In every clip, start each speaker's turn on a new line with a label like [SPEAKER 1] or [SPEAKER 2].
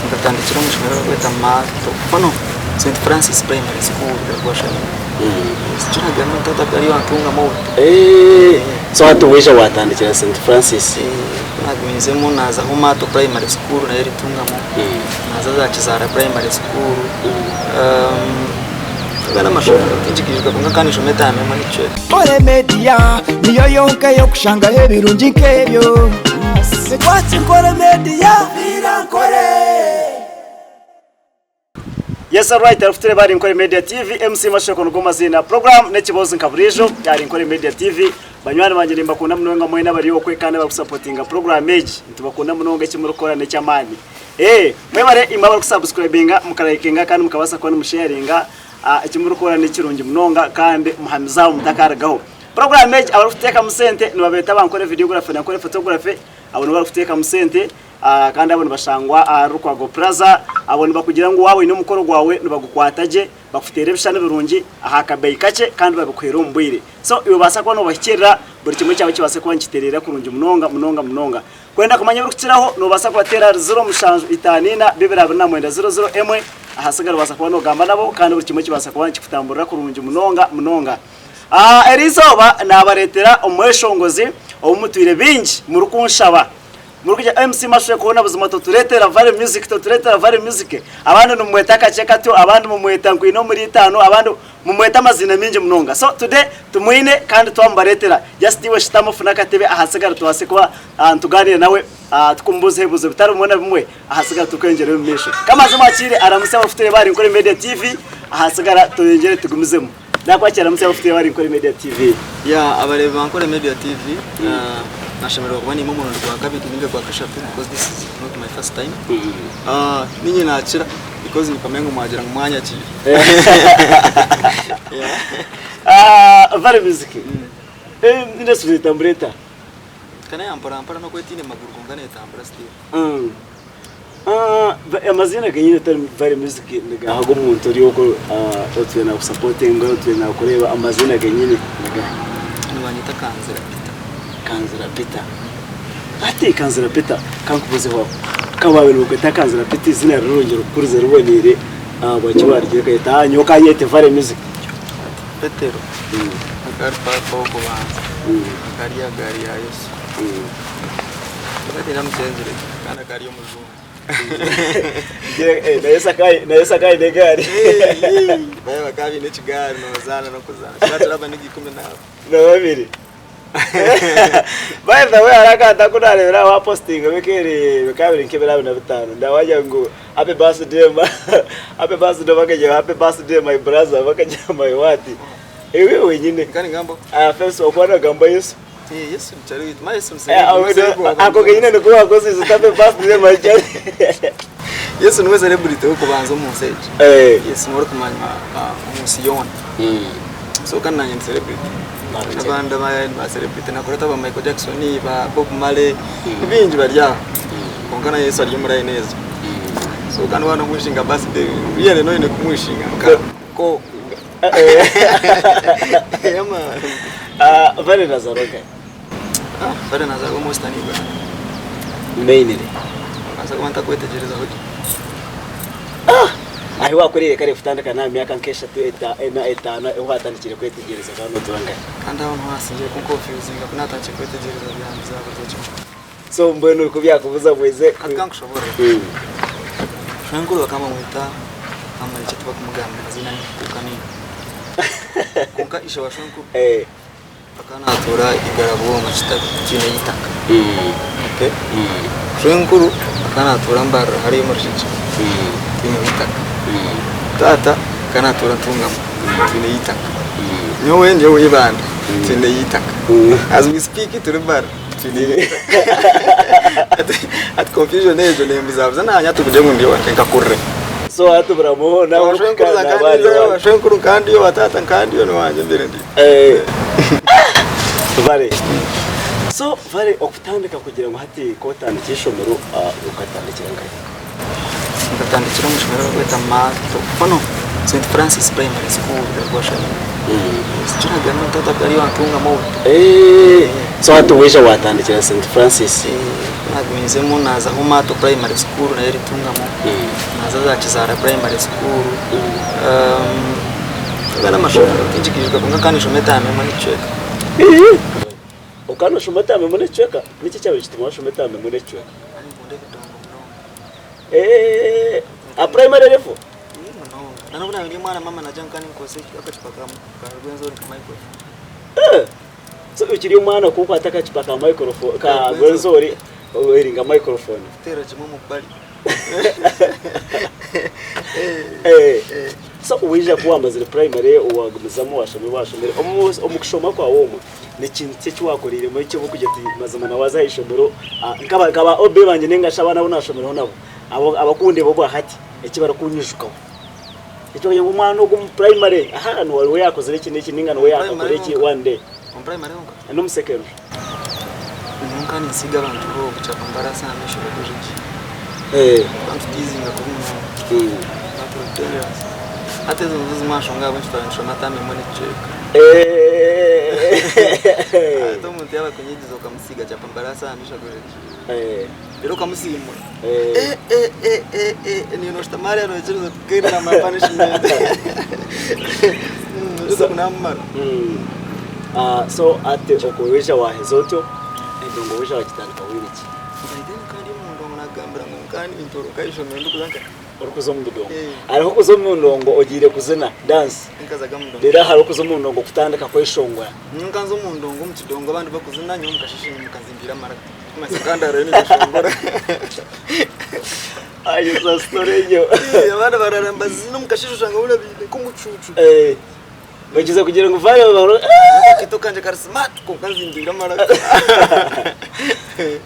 [SPEAKER 1] Nkatandikira omu ishomero barikweta Maato no St Francis Primary School Rwashami. Tikiragamba ngu taata akaba ariyo antungamu
[SPEAKER 2] obu. So hati waija watandikira St Francis?
[SPEAKER 1] Nagumiizemu naazaho Maato Primary School nayo eri Ntungamo, naaza za Kizaara Primary School, agandi amashomero tinkigiijuka kwonka nkaba ninshoma etaano emwe n'ekicweka.
[SPEAKER 3] Nkore Media niyo yonka ey'okushangaho ebirungi nk'ebyo. Watch Nkore Media.
[SPEAKER 2] Yes alright arikutureeba ahari Nkore Media TV, MC Mashoko nigo maziina. Program n'ekiboozi nka buriijo ahari Nkore Media TV. Banywani bangye nimbakunda munonga mwena abari okwe kandi abarikusapotinga program egi. Nitubakunda munonga eki murikukora n'eky'amaani. Eeh mwebare imwe abarikusubscribinga, mukarayikinga kandi mukabaasa kuba nimusheyaringa. Eki murikukora nikirungi munonga kandi muhamize aho mutakarugaho. Program egi abarikuteekamu sente nibabeeta aba Nkore Videography na Nkore Photography abo nibo barikuteekamu sente. Kandi abo nibashangwa ahari Lukwago Plaza. Abo nibakugira ngu waaba oine omukoro gwawe nibagukwata gye, bakuteera ebishushani birungi aha kabeeyi kakye kandi babikuheera omu bwire. So iwe obaasa kuba noobahikirira buri kimwe kyawe kibaase kuba nikitereera kurungi munonga munonga munonga. Kwenda kumanya ebirikukiraho noobaasa kubateera ahari ziro mushanju itaano ina bibiri abiri na mwenda ziro ziro emwe. Ahasigara obaasa kuba noogamba nabo kandi buri kimwe kibaasa kuba nikikutamburira kurungi munonga munonga. Eri izooba naabareetera omweshongozi ou mutwire baingi murikunshaba. Murikugira MC Mashweka hoona buzima totureetera Valley Music, totureetera Valley Music. Abandi nimumweta akakye katyo, abandi mumweta nkwine omuri itaano, abandi mumweta amaziina maingi munonga. So today tumwine kandi twamubareetera. Just iwe shutama ofune akatebe ahasigara tubaase kuba nitugaaniira nawe tukumubuuzaho ebibuuzo bitari bimwe na bimwe ahasigara turikweyongyerayo omu maisho. Kamaze mwakiire aramutsye abarikutureeba ahari Nkore Media TV, ahasigara tweyongyere tugumizemu. Nakwakira Aramutsye abarikutureeba ahari Nkore Media TV.
[SPEAKER 1] Yeah, abareebi ba Nkore Media TV, nashemererwa kuba niimwe omurundi gwa kabiri ninga gwa kashatu because this is not my first time. Niinye nakira because nimpamya ngu mwagira ngu mwanyakiire. Yeah.
[SPEAKER 2] Valley Music, industry netambura eta?
[SPEAKER 1] Ka neya mpora mpora n'oku etaine maguru kwonka netambura still.
[SPEAKER 2] Amaziina genyini atari Valley Music nigaha ag'omuntu ori okwo otwire nakusapotinga otwire nakureeba amaziina genyini nigaha?
[SPEAKER 1] Nibanyeta Kanzira Peter.
[SPEAKER 2] Kanzira Peter. Hati Kanzira Peter kankubuuzeho aho, ka baabaire nibakweta Kanzira Peter eiziina rirungi rikukurize riboneire ahabwaki waarigira okayeta nyowe kanyete Valley Music?
[SPEAKER 1] Petero akaba ari paapa w'okubanza, akaba ari aha gaari ya Yesu. Akaba amukyenzire kandi akaba ari omujungu.
[SPEAKER 2] Na Yesu akaba aine egaari.
[SPEAKER 1] Baaba bakaba baine ekigaari noozaana n'okuzaana. Tukaba turi abaniga
[SPEAKER 2] 12. By the way hariho akantu aku naareebire aha waapositinga bikaba biri nk'ebiro abiri na bitaano ndaawagira ngu happy birthday happy birthday bakagira happy birthday my brother bakagira my what iwe wenyine aha Facebook okuba noogamba Yesu. Ako kenyine niko wakoziise oti happy birthday my child.
[SPEAKER 1] Yesu niwe celebrity w'okubanza omu nsi egi. Yesu niwe orikumanywa omu nsi yoona. So kandi nanye ndi celebrity. Abandi ba celebrity nakurata ba Michael Jackson, ba Bob Marley, baingi bari aho. Kwonka na Yesu ari omu line ezo. So kandi waaba nomushinga birthday, really noine kumushinga nka ko. Yeah man.
[SPEAKER 2] Vale Lazaro nkahi?
[SPEAKER 1] Vale Lazaro omu Western Uganda.
[SPEAKER 2] Mainly.
[SPEAKER 1] Mbaasa kuba ntakwetegyereza gye.
[SPEAKER 2] Ahi waakuriire kare kutandika n'aha myaka nk'eshatu, ena, etaano ahu waatandikire kwetegyereza okaba nootura nkahi?
[SPEAKER 1] Kandi aho niho haasingire kunkonfyuzinga ku naatandikire kwetegyereza byambuzabuza kimwe.
[SPEAKER 2] So mbwenu ku byakubuzabwize.
[SPEAKER 1] Hati ka nkushoboorore. Shwenkuru bakaba bamweta Bamureke tibakumugamba amaziina n'ekukuuka nainga. Kwonka ishe wa shwenkuru akaba naatuura Igarabwoma Kitabi twine eitaka. Okay? Shwenkuru akaba naatuura Mbarara hariya omu Rushekye twineho eitaka. Taata akaba naatuura Ntungamo twineyo eitaka. Nyowe ndi owa Ibanda twineyo eitaka. As we speak turi Mbarara twineyo eitaka. Hati confusion egyo nembuzabuza naanye hati kugire ngu ndi owange nkakurire.
[SPEAKER 2] So hati buramu hoona
[SPEAKER 1] Owa shwenkuru nkandiyo, owa shwenkuru nkandiyo, owa taata nkandiyo n'owangye mbeire ndiyo.
[SPEAKER 2] Vale. So Vale okutandika kugira ngu hati k'otandikye eishomero okatandikira nkahi?
[SPEAKER 1] Nkatandikira omu ishomero barikweta Maato, oh no, St Francis Primary School Rwashami. Sikiraga no tata akaba ari owa Ntungamo we.
[SPEAKER 2] Eh, so hati waija watandikira St Francis.
[SPEAKER 1] Nagumiizemu naaza Humato Primary School nayo eri Ntungamo. Naaza za Kizaara Primary School. Aga n'amashomero tinkigiijuka kwonka nkaba ninshoma etaama emwe n'ekicweka.
[SPEAKER 2] Okaba noshoma etaama emwe n'ekicweka? Niki ekyabaire nikituma washoma etaama emwe n'ekicweka?
[SPEAKER 1] Nkaba ninkunda ebidongo munonga.
[SPEAKER 2] Eh, aha primary level?
[SPEAKER 1] Ii munonga. Na n'obu naabaire ndi omwana maama naagira ngu nkaba ninkozesa akacupa ka Rwenzori nka microphone.
[SPEAKER 2] Eh, so okiri omwana ku okwata akacupa ka microphone ka Rwenzori eri nka microphone.
[SPEAKER 1] Kuteera kimwe omu bari.
[SPEAKER 2] Eh, so waija ku wamazire primary wagumizamu washoma washomire omu omu kushoma kwawe omwo ni kintu ki eki wakoreiremu eki orikugira oti mazima na waaza aha ishomero ah, nkaba nkaba OB bangye ninga shi abaana abu naashomireho nabo abo abakundeeba obwa hati eki barikuunyijukaho eki baragira ngu omwana ogu omu primary aha niwe yaakozire eki n'eki ninga niwe yaakakora eki one day
[SPEAKER 1] Omu primary honka?
[SPEAKER 2] N'omu secondary.
[SPEAKER 1] Nyowe nkaba ninsiiga abantu boona mbarasa aha maisho bagore gye. Tukaba nitutiizinga kubi munonga. Tukaba turi dangerous. Hati ezo nizo zimwe aha nshonga ahabw'enki twaba nitushoma term emwe n'ekicweka. Hati omuntu yaaba akunyigiza okamusiiga kyapa mbarasa aha maisho agore gye. Reero okamusiimura. Niiwe nooshutama hariya noikiriza oti genda na my punishment. Oza namumara.
[SPEAKER 2] So hati okwo waija waheza otyo endongo waija wagitandika bwire ki?
[SPEAKER 1] By then nkaba ndi omu ndongo nakugambira ngu nkaba nintoroka ahaishomero ndikuza nka.
[SPEAKER 2] Orikuza omu bidongo. Hariho okuza omu ndongo ogiire kuzina, dance,
[SPEAKER 1] Nkazaga omu ndongo.
[SPEAKER 2] reero hariho okuza omu ndongo kutandika kweshongora.
[SPEAKER 1] Nyowe nkanza omu ndongo omu kidongo abandi bakuzina nyowe omu kasheshe nkanzimbira amaraka. Kumanyisa nkandaarayo ninyeshongora.
[SPEAKER 2] Ayi za story egyo.
[SPEAKER 1] Abandi baraara nibazina omu kasheshe oshanga boona baine nk'omucuucu.
[SPEAKER 2] Bakiza kugira ngu vayo bahurire
[SPEAKER 1] Akaketo kangye kari smart kwonka nzimbiire amaraka.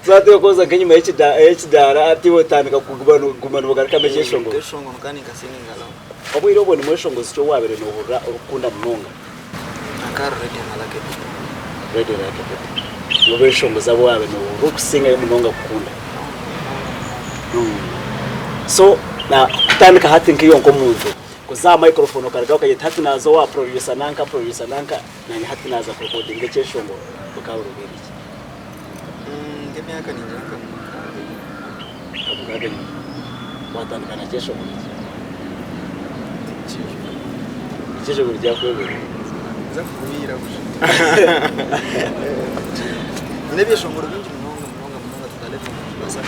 [SPEAKER 2] So hati iwe koza nk'enyima y'ekidaara hati iwe otandika kuguma nogarukamu ekyeshongoro.
[SPEAKER 1] Ekyeshongoro kandi nka singing along.
[SPEAKER 2] Obwire obwo ni mweshongozi ki ou wabaire nohurira orikukunda munonga?
[SPEAKER 1] Nka Radio na Lucky Dube.
[SPEAKER 2] Radio na Lucky Dube. Nibo beshongozi abu wabaire nohurira orikusingayo munonga kukunda. So kutandika hati nkaiwe nk'omuntu kuza aha microphone okarugaho okagira oti hati naaza owa producer nanka, producer nanka, naanye hati naaza kurekodinga ekyeshongoro, bukaba buri bwire ki?
[SPEAKER 1] Nk'emyaka ningira nka mukaaga enyima.
[SPEAKER 2] Nka mukaaga enyima. Watandika na kyeshongoro ki?
[SPEAKER 1] Tinkiijuka.
[SPEAKER 2] Ekyeshongoro kyakwebera?
[SPEAKER 1] Ninza kukubiira busha. Nyine ebyeshongoro bingi munonga munonga munonga to the level ngu nimbaasa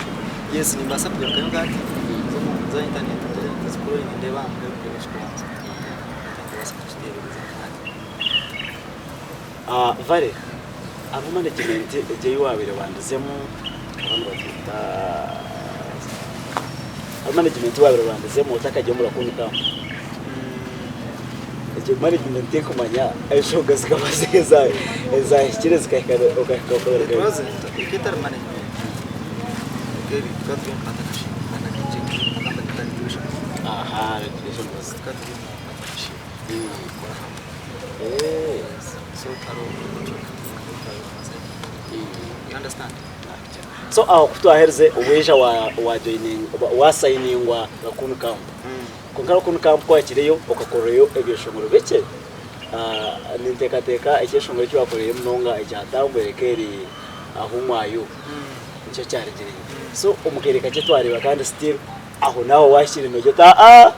[SPEAKER 1] yes nimbaasa kugarukayo nka hati nze omu za internet ngire nzikuroringe ndeebe aha muheru ndeebe ekikubanza. Tinkubaasa kukiteebereza nka hati.
[SPEAKER 2] Vale, hariho management egyo ei waabaire wandizemu oba nibagyeta hariho management ei waabaire wandizemu otakagiire omu Raccoon Camp? Egyo management tinkumanya enshonga zikaba ezahikire zikahika okahika
[SPEAKER 1] It wasn't, ekaba etari management, tukaba turi omu partnership na DJ agamba nti Registration.
[SPEAKER 2] Aha, registration was.
[SPEAKER 1] Tukaba turi omu partnership tukora hamwe. So hariho contract you understand?
[SPEAKER 2] So aho ku twaherize waija wa wa joining wa sayiningwa Raccoon Camp. Kwonka Raccoon Camp ku wahikireyo okakorerayo ebyeshongoro bikye. Ninteekateeka ekyeshongoro eki wakoreire munonga ekyatambwire eka eri Ahumwayo nikyo kyarugireyo. So omu kaire kakye twareeba kandi still aho naaho wahikire noogira oti aa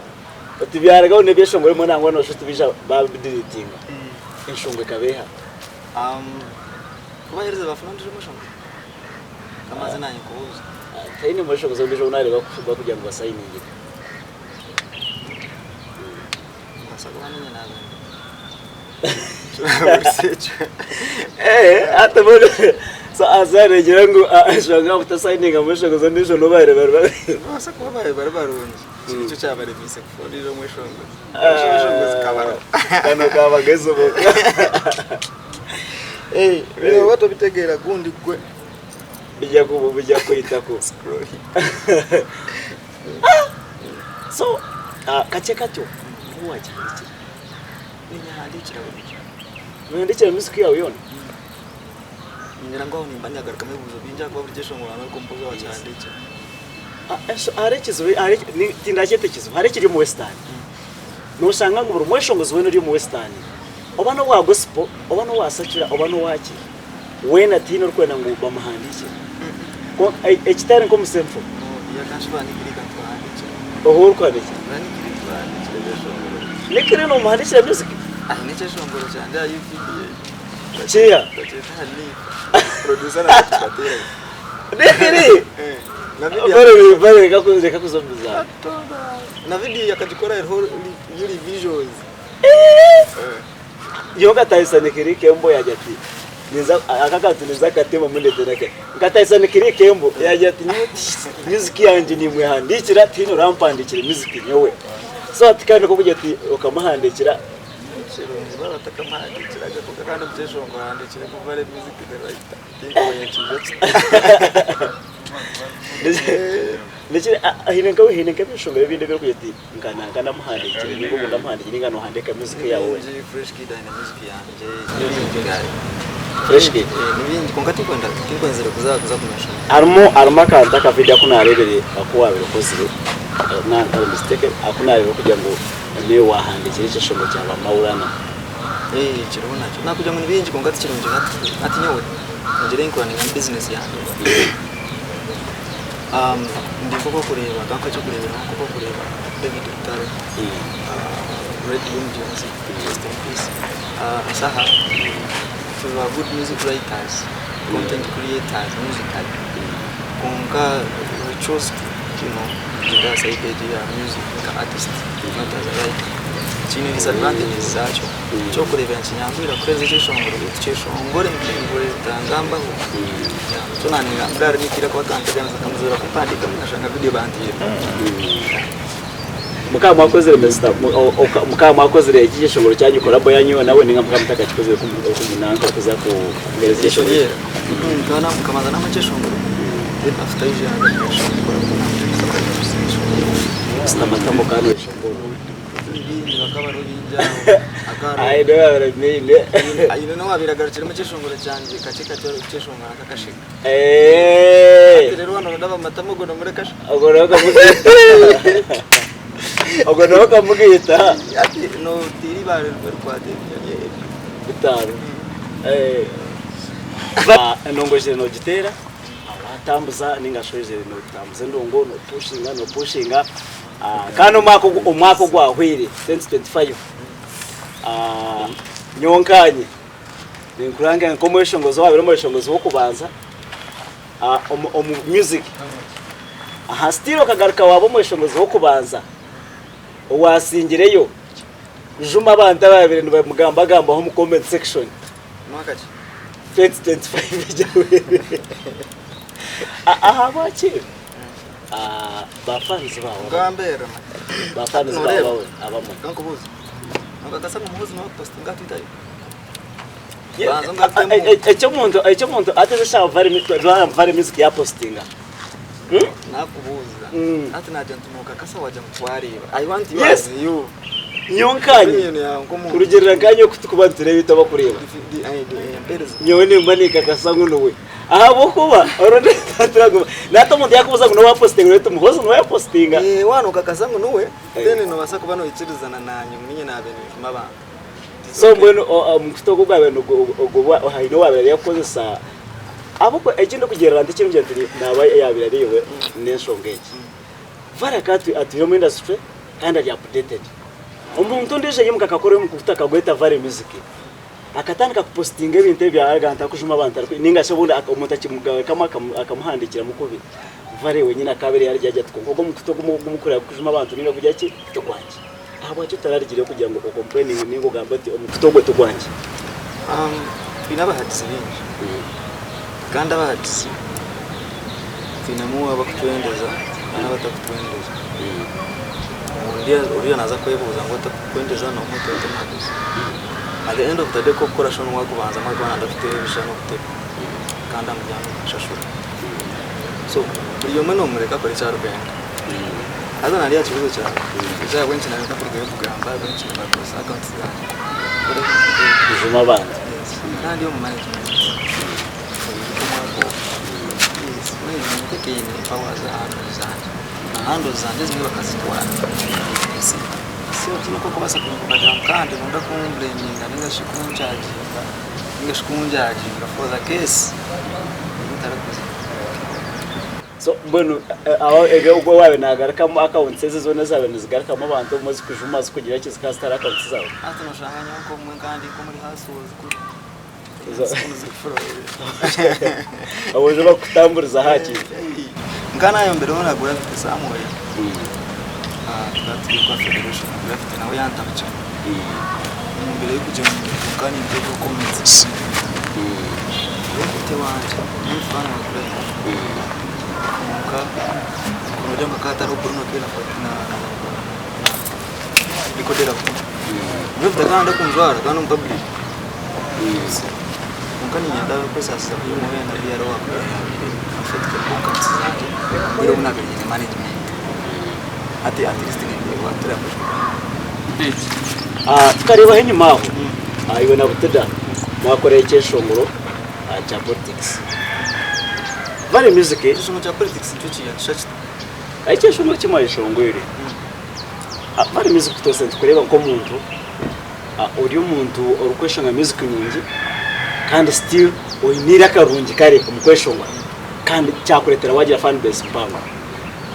[SPEAKER 2] oti byarugaho n'ebyeshongoro ebimwe nangwa nooshusha oti baija baabidiriitinga. Enshonga ekaba eha?
[SPEAKER 1] Ku baaherize baafuna ondiijo mweshongoro? Kamaze naanye nkubuuze.
[SPEAKER 2] Tihaine mweshongozi ondiijo ou naareeba barikugira ngu basayiningire.
[SPEAKER 1] Nimbaasa kuba niinye naabenda.
[SPEAKER 2] Hati mbwenu so haza noogira ngu enshonga obutasayininga mweshongozi ondiijo n'ou baabaire bari
[SPEAKER 1] Nibabaasa kuba baabaire bari barungi. Eki nikyo kyabaremiise kufuna ondiijo mweshongozi. Omweshongozi kabaruha.
[SPEAKER 2] Kano kabagezi bonka.
[SPEAKER 1] Bino oba tobitegeera gundi gwe.
[SPEAKER 2] Bijya ku bijya kwita ku. So kakye katyo niho wakihandikira.
[SPEAKER 1] Ninyehandiikira burijo.
[SPEAKER 2] Noyehandikira music yaawe yoona?
[SPEAKER 1] Ningira ngu aho nimba nyagarukamu ebibuuzo bingi ahakuba buri kyeshongoro hariho composer owakihandiikire.
[SPEAKER 2] Hariho ekizibu, tindakyeta ekizibu, hariho ekiri omu western. Noshanga ngu buri mweshongozi weena ori omu western. Oba n'owa gospel, oba n'owa secular, oba n'owa ki, weena tihaine orikwenda ngu bamuhandiikire. Kwonka ekitari nk'omu symphony. Ohu orikuhandiikira? Nikiri nomuhandiikira music? Kiiha? Nikiri? Vale reka kuza omu mizaano. Nyowe nkatahisa Nikiri Kembo yaagira ati ninza aka akantu ninza kukatemamu ndeete nake. Nkatahisa Nikiri Kembo yaagira ati nyowe music yangye nimwehandiikira tihaine orampandiikira music nyowe. So hati kandi nikwo kugira oti okamuhandiikira.
[SPEAKER 1] Kirungi baaba batakamuhandiikiraga kwonka kandi omu kyeshongoro ahandiikiremu Vale music the writer. Tinkumanya nikiija kita.
[SPEAKER 2] Haine nk'ebyeshongoro ebindi ebi orikugira oti Nka nanka namuhandikire ninga obu ndamuhandikire ninga nohandika music yawe wenka.
[SPEAKER 1] Nibingi Fresh Kid aine music yangye nibingi guy.
[SPEAKER 2] Fresh Kid?
[SPEAKER 1] Eh nibingi kwonka tinkwenda tinkwenzire kuza kuza kumentioninga.
[SPEAKER 2] Harimu harimu akantu aka video aku narebire aku wabire okozire na ntari mistake aku narebire kugira ngu niiwe wahandikire ekyeshongo kya ba Maulana.
[SPEAKER 1] Eh kiriho nakyo nakugira ngu nibingi kwonka tikirungi hati hati nyowe ngyire nkuraninga business yangye. Ndi nk'okureba kankuhe ekyokureberaho nk'okureba David Lutalo, Radio Omugyenzi rest in peace, Saha turi ba good music writers, content creators musically kwonka we chose to you know kugyenda aha side egi eya music nka artist not as a writer kiine disadvantages zakyo, ekyokurebera nikinyanguyira kuhereza ekyeshongoro beitu kyeshongore ntangambaho. So naningambira ahari Nick ira ku akanteganisa nkamuziibira kumpandiika nkashanga video banteiremu.
[SPEAKER 2] Mukaba mwakozire Mister mukaba mwakozire eki ekyeshongoro kyanyu collabo yanyu iwe nawe ninga mukaba mutakakikozire kumunanka okuza kuhereza
[SPEAKER 1] Ekyo
[SPEAKER 2] ekyeshongoro
[SPEAKER 1] yeah. Nkaba na nkabanza namuha ekyeshongoro then after ije yanga
[SPEAKER 2] Mister Matamo kandi weshongoro.
[SPEAKER 1] Nibingi bakaba bariho bingi aho akaba
[SPEAKER 2] Aye niwe wabire main.
[SPEAKER 1] aine n'owabaire agarukiremu ekyeshongoro kyangye kakye kakye arikukyeshongora nk'akashega.
[SPEAKER 2] Eh.
[SPEAKER 1] Hati rero wano ndaba amatama ogwo nomureka shi.
[SPEAKER 2] Ogwo nawe okamugita. Ogwo nawe okamugita.
[SPEAKER 1] Hati notiira eibaare rimwe rikwate ebinyonyi ebyo.
[SPEAKER 2] Bitaano. Eh. Endongo nogiteera watambuza ninga shi oizire notambuza endongo nopushinga nopushinga kandi omwaka ogu omwaka ogwahweire 2025 nyowe nkanye Ninkuranga nk'omweshongozi owaabaire omweshongozi w'okubanza omu music. Aha still okagaruka waaba omweshongozi w'okubanza owaasingireyo Juma abantu abaabaire nibamugambagambaho omu comment section.
[SPEAKER 1] Mwaka ki?
[SPEAKER 2] 2025 egyo ehweire. Ahabwaki ba fans baawe
[SPEAKER 1] Ngambeera.
[SPEAKER 2] ba fans baawe abamwe.
[SPEAKER 1] Kankubuuze. Nokakasa ngu Muhoozi niwe wakupositinga aha Twitter ye?
[SPEAKER 2] Eky'omuntu eky'omuntu ati eshaaha Vale Music yapositinga.
[SPEAKER 1] Nakubuuza. Hati nagira nti nokakasa wagira ngu twareeba. I want you
[SPEAKER 2] Yes.
[SPEAKER 1] as you.
[SPEAKER 2] Nyowe nkanye
[SPEAKER 1] Opinion yawe nk'omuntu.
[SPEAKER 2] kurugiirira nkanye oku turikuba nitureeba itwe abakureeba.
[SPEAKER 1] Mpereza.
[SPEAKER 2] Nyowe nimba ninkakasa ngu niwe. Ahabw'okuba nahati omuntu yakubuuza ngu niwe wapositinga noogira oti Muhoozi niwe yapositinga.
[SPEAKER 1] Waaba nokakasa ngu niwe,
[SPEAKER 2] Eh.
[SPEAKER 1] then nobaasa kuba noikirizana nanye ngu ninye naabaire ninjuma abantu.
[SPEAKER 2] So mbwenu omukutu ogu ogwabaire haine owaabaire ari kukozesa ahabw'okuba eki ndikugyerera nti ekirikugira nti naaba yaabaire ari iwe n'enshonga egi. Varaka atwire omu industry kandi ari updated. Omuntu ondiijo yaimuka akakora omukutu akagweta Vale Music akatandika kupositinga ebintu ebi aragira nti arikujuma abantu ninga shi obundi omuntu akimugarukamu akamuhandiikiramu kubi, Vale wenyine akaabaire yarugireyo agira ati kwonka ogu omukutu ogu omukuru arikujuma abantu ninga kugira ki tigwangye. Ahabwaki otararigireyo kugira ngu okompureyininge ninga ogambe oti omukutu ogwo tigwangye?
[SPEAKER 1] Twine abahagizi baingi kandi abahagizi twinemu abakutwendeza n'abatakutwendeza. Oriya naaza kwebuuza ngu otakukwendeza nooha oteeta omuhagizi. At the end of the day ku orikukora show niwe arikubanzamu arikuba nayenda kuteera ebishushani okutebe kandi amujyane omushashure. So buri omwe nomureka akore eki arikwenda. Haza nari aha kibuuzo kyawe eky'ahabw'enki nari ntakurugayo kugamba ahabw'enki nibakozesa akaunti zangye kukora ebintu nk'ebyo.
[SPEAKER 2] Kujuma abantu.
[SPEAKER 1] Yes. Nkaba ndi omu management oijuke omwaka ogwo. Yes, management eine power za handles zangye. Na handles zangye ezimwe bakazitwara. You see? So tihaine oku orikubaasa kugira ngu kandi noyenda kumbureminga ninga shi kunkyaginga ninga shi kunjaginga for the case ei ntarikuza.
[SPEAKER 2] So mbwenu ebyo ogwo owaabaire naagarukamu accounts ezi zoona ezaabaire nizigarukamu abantu obumwe zikujuma zikugira ki zikaba zitari accounts zaawe?
[SPEAKER 1] Hati noshanga nyowe nk'obumwe nka ndi nk'omuri hustles kuri
[SPEAKER 2] Aboojo bakukutamburiza aha ki?
[SPEAKER 1] Nka nayombireho na Gravity Samuel tukaba turi kwa Federation Gravity nawe yantabukira omu mbeera y'okugira ngu nka ninteeka comments Gravity wangye n'omufaani wa Gravity kwonka nogira ngu hakaba hatariho Bruno K na Nikodera Gravity akaba nayenda kunjwara kandi omu public. Kwonka niinyenda kwesaasiza buri omwe weena ori hariho owaakuba yaabaire affected kwonka nsiza gye obwire obu naabaire nyine management. Hati at least nindeeba turi
[SPEAKER 2] Tukareebaho enyima aho iwe na Butida mwakora ekyeshongoro kya politics. Vale Music.
[SPEAKER 1] Ekyeshongoro kya politics nikyo kiiha nikishusha kita?
[SPEAKER 2] Ekyeshongoro eki mwayeshongoire. Vale Music twese nitukureeba nk'omuntu Ori omuntu orikweshonga music nungi kandi still oine eiraka rirungi kare omu kweshongora kandi kyakureetera wagira fan base mpango.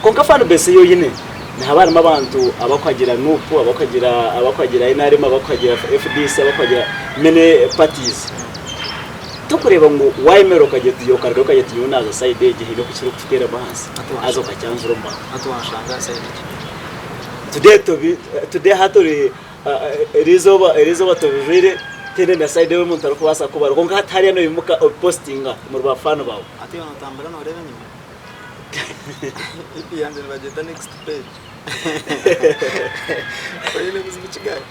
[SPEAKER 2] Kwonka fan base ei oine nihaba harimu abantu abarikuhagira nup, abarikuhagira nrm, abarikuhagira fdc, abarikuhagira many parties. Torikureeba ngu wayemerera okagira oti okarugayo okagira oti nyowe naaza side egi haine oku kirikukuteeramu ahansi haza okakyanzura omu bantu.
[SPEAKER 1] Hati wanshanga aha side ki?
[SPEAKER 2] Today today hati ori Eriizooba eriizooba tubijwire tihaine na side ei omuntu arikubaasa kuba ari kwonka hati hariya noimuka obipositinga omuri ba fan baawe.
[SPEAKER 1] Hati iwe notambura noreeba enyima? EP yangye nibagyeta next page. Oyine buzibu ki gari?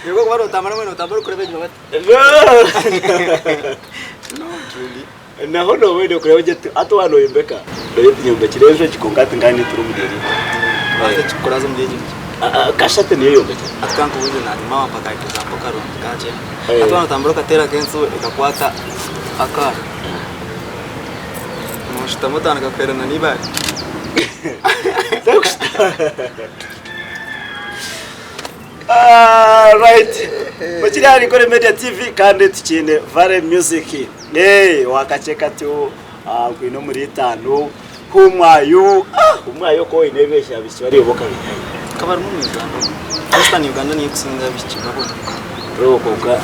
[SPEAKER 1] Iwe kuba notambura mbwenu notambura orikureeba enyima bati? Not really.
[SPEAKER 2] Naho nooba oine kureeba ogye oti hati waaba nooyombeka nooreeba oti nyombekire enju egi kwonka hati nkanye turi omuri eri.
[SPEAKER 1] Hati ekikukuraza omuri egi nju?
[SPEAKER 2] Kasha hati niyo eyombekire.
[SPEAKER 1] Hati ka nkubuuze nanyima wampa ka example karungi kakye. Hati waaba nootambura okateera nk'enju ekakwata akaara, nooshutama otandika kuheerana n'eibaare?
[SPEAKER 2] Right. Mukiri ahari Nkore Media TV kandi tukiine Vale Music. Hey, wakakye katyo ah, nkwine omuri itaano humwayo ah, humwayo ko oine ebesha biki bariyo bo kabihayo.
[SPEAKER 1] Kabarimu omu Uganda omu. Western Uganda niyo ekusinga abishiki babona.
[SPEAKER 2] Bro konka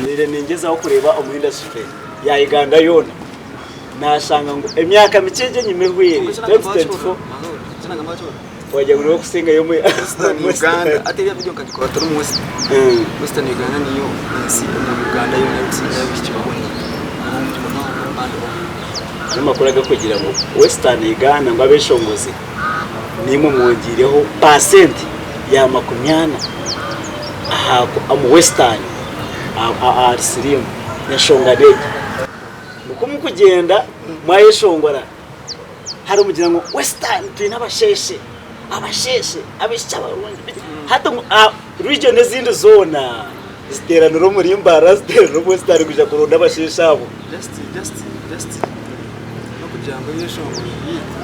[SPEAKER 2] nire ningyezaho kureeba omu industry ya Uganda yoona nashanga ngu emyaka mikye egyo enyima ehweire 2024 Wagira ngu niwe orikusingayo omu
[SPEAKER 1] Western Uganda hati eriya video nkagikora turi omu West Western Uganda niyo ensi omu Uganda yoona erikusingayo abaishiki baboniire barungi munonga kandi bo.
[SPEAKER 2] Hariho amakuru agarikugira ngu Western Uganda ngu abeshongozi niimwe mwongyeireho paasenti ya makumyana aha omu Western ahari siriimu. Enshonga n'egi, ngu ku murikugyenda mwayeshongora Hariho omugira ngu Western twine abasheeshe, abasheeshe, abaishiki abarungi biki hati ngu region ezindi zoona ziteeranira omuri Mbarara ziteeranira omu Western kwija kuronda abasheeshe abo.
[SPEAKER 1] Just just just n'okugira ngu ebyeshongoro byaitu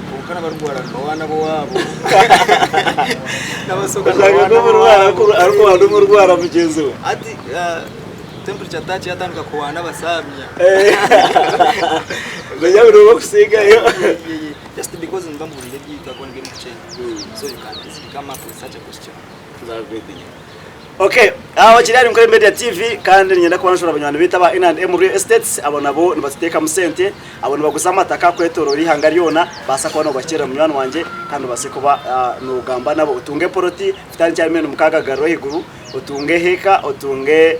[SPEAKER 1] kwonka n'abarikugwara nibawaana ab'owaabo n'abasoga
[SPEAKER 2] Oshanga
[SPEAKER 1] nibawaana
[SPEAKER 2] nk'omurwara
[SPEAKER 1] ab'owaabo.
[SPEAKER 2] arikuwaana omurwara mugyenzi we.
[SPEAKER 1] Hati Temperature touch yatandika kuhwana abasamya.
[SPEAKER 2] Manya buri omwe akusingayo.
[SPEAKER 1] Just because niba muhurire ebyaitu ahakuba nibyo mukukyenda. So you can easily come up with such a question.
[SPEAKER 2] Okay, aho kiri ahari Nkore Media TV kandi niinyenda kuba nshura banywani baitu aba N&M Real Estates abo nabo nibatuteekamu sente abo nibaguza amataka kwetoroora eihanga ryona baasa kuba nobakiirira munywani wangye kandi obaase kuba nogamba nabo otunge poloti kutandikira ahari milioni mukaaga kugarura ahaiguru otunge heka otunge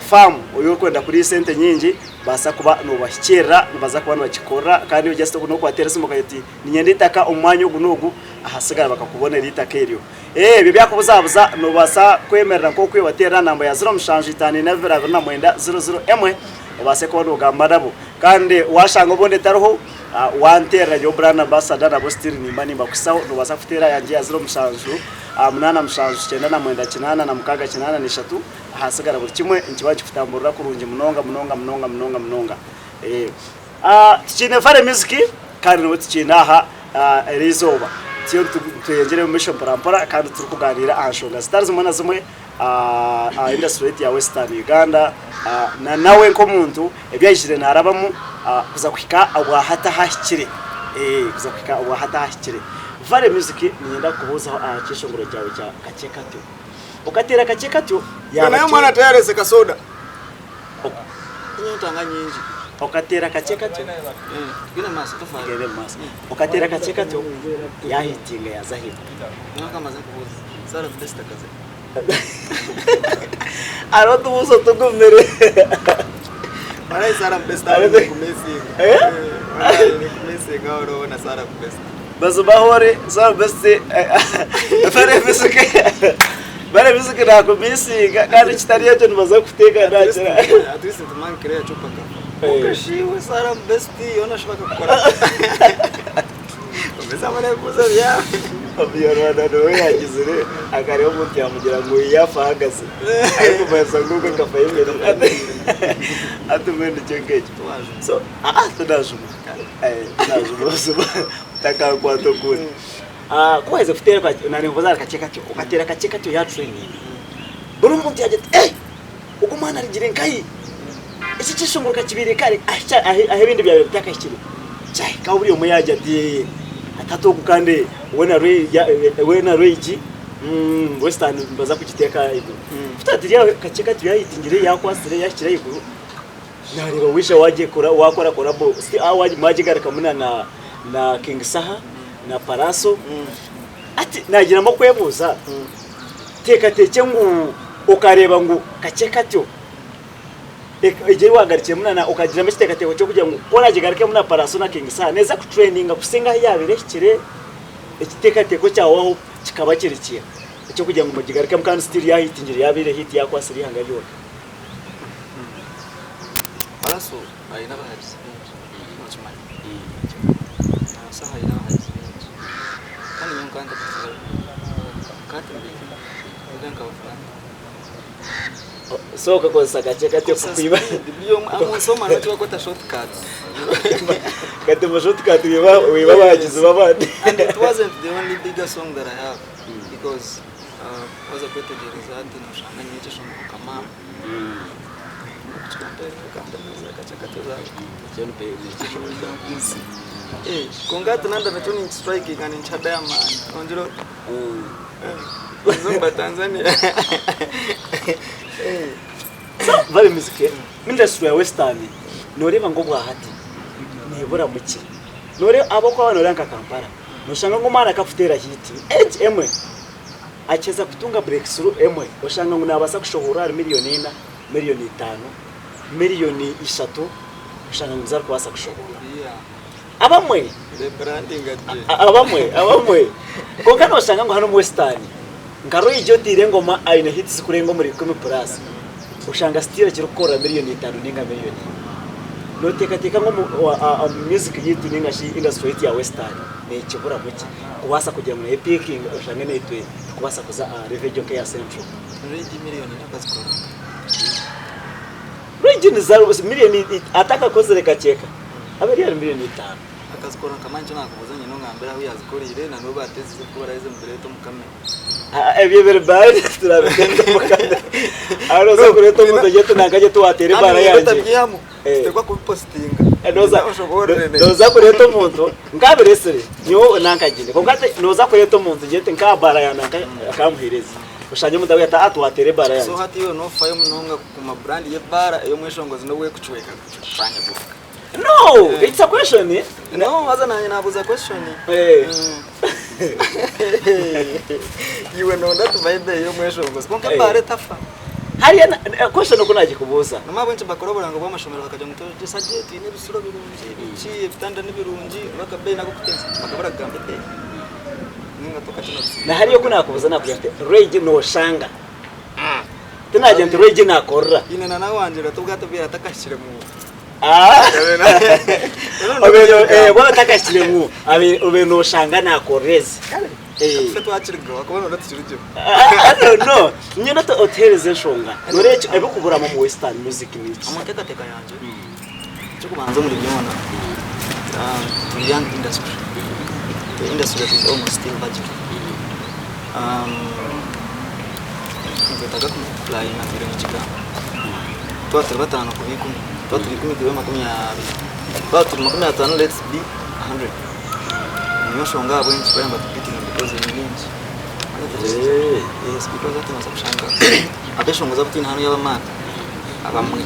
[SPEAKER 2] faamu ei orikwenda kuriisa ente nyingi baasa kuba nobahikiirira nibaza kuba nibakikorera kandi just n'okubateera esimu okagira oti niinyenda eitaka omu mwanya ogu n'ogu ahasigara bakakubonera eitaka eryo. Ebyo byakubuzabuza noobaasa kwemerera nk'oku obateerera aha namba ya ziro mushanju itaano ina bibiri abiri na mwenda ziro ziro emwe obaase kuba noogamba nabo. Kandi waashanga obundi etariho wanteerera nyowe brand ambassador nabwo still nimba nimbakuhisaho noobaasa kuteera yangye ya ziro mushanju munaana mushanju kyenda na mwenda kinaana na mukaaga kinaana na ishatu ahasigara buri kimwe nikiba nikikutamburira kurungi munonga munonga munonga munonga munonga. Tukiine Vale Music kandi niwe tukiine aha. Eriizooba turiyo nitweyongyera omu maisho mporampora kandi turikugaaniira aha nshonga zitari zimwe na zimwe aha industry yaitu ya Western Uganda na nawe nk'omuntu ebi aijire naarabamu kuza kuhika obwahati ahu ahikire kuza kuhika obwahati ahu ahikire. Vale Music niinyenda kukubuuzaho aha kyeshongoro kyawe kya Kakye Katyo. Okateera Kakye Katyo yaaba
[SPEAKER 1] Naye
[SPEAKER 2] ki?
[SPEAKER 1] omwana tayarese kasoda. Enyota nga nyingi.
[SPEAKER 2] Okateera kakye katyo.
[SPEAKER 1] Tugende omu maaso tofaayo.
[SPEAKER 2] Tugende omu maaso. Okateera kakye katyo yaahitinga yaaza ahaiguru.
[SPEAKER 1] Nyowe nkamaze nkubuuze. Sarah Best akaza hi?
[SPEAKER 2] Hariho otubuuzo tugumire.
[SPEAKER 1] Walayi Sarah Best aho nikumisinga.
[SPEAKER 2] Eh?
[SPEAKER 1] Walayi nikumisinga aho orabona Sarah Best.
[SPEAKER 2] Mazima ahu ori Sarah Best Bare music nakumisinga kandi kitari ekyo nibaza kukuteeka nakira.
[SPEAKER 1] At least nitumanya Claire Chupa akafa. Okashiwe Sarah best yona shi bakakukora. Omezamu n'ebibuuzo byawe.
[SPEAKER 2] Omunyarwanda niwe yagizire akareba omuntu yamugira ngu yafa ahagaze arikumanyisa ngu ogwo akafa ayemereire hati mbwenu nikyo nk'ekyo so tinajuma tinajuma buzima otakankwata okundi. Ku waheza kuteera nari kakye katyo, okateera kakye katyo ya training, buri omuntu yaagira ati eh ogu omwana arugire nkahi? Eki ekyeshongoro ka kibaire kare ahu ebindi byabaire bitakahikire kyahikaho buri omwe yaagira ati eh hati ogu kandi we na Ray G Western nibaza kugiteeka ahaiguru. Ku twatwire aho kakye katyo yahitingire yaakwatsire yaahikire ahaiguru, naareeba waija waakora collabo mwagigarukamu na King Saha. na Pallaso hati nagiramu okwebuuza teekateekye ngu okareeba ngu kakye katyo egyo ei waagarukiremu na okagiramu ekiteekateeko ky'okugira ngu ku oraagigarukemu na Pallaso na King Saha neeza kutureninga kusinga ahu yaabaire ehikire ekiteekateeko kyawe aho kikaba kiri kiha eky'okugira ngu mugigarukemu kandi still yaahitingire yaabaire hiiti yaakwatsire eihanga ryona.
[SPEAKER 1] Pallaso aine abahagizi baingi nokimanya. Saha aine abahagizi baingi kandi nyowe nkaba ntakuzireho nkaba timbiine nyowe nkabafuna nta.
[SPEAKER 2] So okakozesa kakye katyo kukwiba.
[SPEAKER 1] Buri omwe omunsi omu hariho ekibakweta short cut.
[SPEAKER 2] Kati omu short cut wiba wiba abahagizi b'abandi.
[SPEAKER 1] And it wasn't the only bigger song that I have because waza kwetegyereza hati noshanga nyine ekyeshongoro nka maama. Kwonka hati nandaba ekyo ninkistrikinga ninkiha diamond ongira ota omu Tanzania.
[SPEAKER 2] So Vale Music industry ya western noreeba ngu obwahati neburamu ki? Noreeba ahabw'okuba waaba noreeba nka Kampala noshanga ngu omwana akakuteera hit egi emwe Akiheza kutunga breakthrough emwe, oshanga ngu nabaasa kushohorwa ahari miriyoni ina, miriyoni itaano, miriyoni ishatu, oshanga ngu nizo arikubaasa kushohorwa. Abamwe, abamwe, abamwe, kwonka noshanga ngu hanu omu Western, nka Roy G oteire engoma aine hits zikurenga omuri ikumi plus, oshanga still akirikukorera miriyoni itaano ninga miriyoni ina. Noteekateeka ngu omu music yaitu ninga shi industry yaitu ya Western nekiburamu ki? Kubaasa kugira ngu nayo epiikinge oshange naitwe tukubaasa kuza aha level egyo nk'eya Central.
[SPEAKER 1] Regi miriyoni ina akazikora nka.
[SPEAKER 2] Regi niza miriyoni atakakozire kakyeka abe ari ahari miriyoni itaano.
[SPEAKER 1] Akazikora nka manya nikyo nakubuuza nyine ongambire ahu yazikoriire na n'obu batezize ku baraheze nibireeta omu kamera.
[SPEAKER 2] Ebyo ebiri behind turabiteeka omu kamera. Aho nooza kureeta omuntu ogire oti nanka gye tiwateera ebaara yangye.
[SPEAKER 1] Kandi otabyihamu tuteekwa kubipositinga.
[SPEAKER 2] Nooza kureeta omuntu nkabiresire nyowe nankagire kwonka hati nooza kureeta omuntu ogire oti nka baara ya nanka akamuheereza oshange omuntu akugire ati aa tiwateera ebaara yangye.
[SPEAKER 1] So hati iwe nofayo munonga kukuma brand y'ebaara ey'omweshongozi n'obu ekucweka kucwanyagurika.
[SPEAKER 2] No, it's a question.
[SPEAKER 1] No, haza nanye nabuuza question. Iwe nonda tumanye ebeeyi y'omweshongozi kwonka ebaara etafa.
[SPEAKER 2] Hariya question oku nagikubuuza.
[SPEAKER 1] Nomanya ahabw'enki bakora oburango bw'amashomero bakagira ngu twegyesa gye twine ebisuro birungi biki ebitanda nibirungi akabeeyi nako kutensa bakaba barakugamba ebeeyi ninga tokakye nokusinga.
[SPEAKER 2] Na hariya oku nakubuuza nakugira nti Regi noshanga. Tinagira nti Regi nakorera.
[SPEAKER 1] Haine na nawangira tobwatubwire atakahikire mu.
[SPEAKER 2] Waaba otakahikire ngu obaire nooshanga naakorera ezi.
[SPEAKER 1] Itwe twakirigaho ahakuba noona tukirugire.
[SPEAKER 2] No, nyine otuheereze enshonga. Nooreeba ebirikuburamu omu western music niki?
[SPEAKER 1] Omu nteekateeka yangye, eky'okubanza omuri byona turi young industry. to industry that is almost still virgin. Um, nitwetaaga kumultiplyinga twire ngu Twaba turi bataano kuba ikumi, twaba turi ikumi tube 20, twaba turi 50 let's be 100. Niyo nshonga ahabw'enki bariya nibatubiitinga because ni bingi. Yes, because hati noobaasa kushanga abeshongozi abu twine hanu ab'amaani abamwe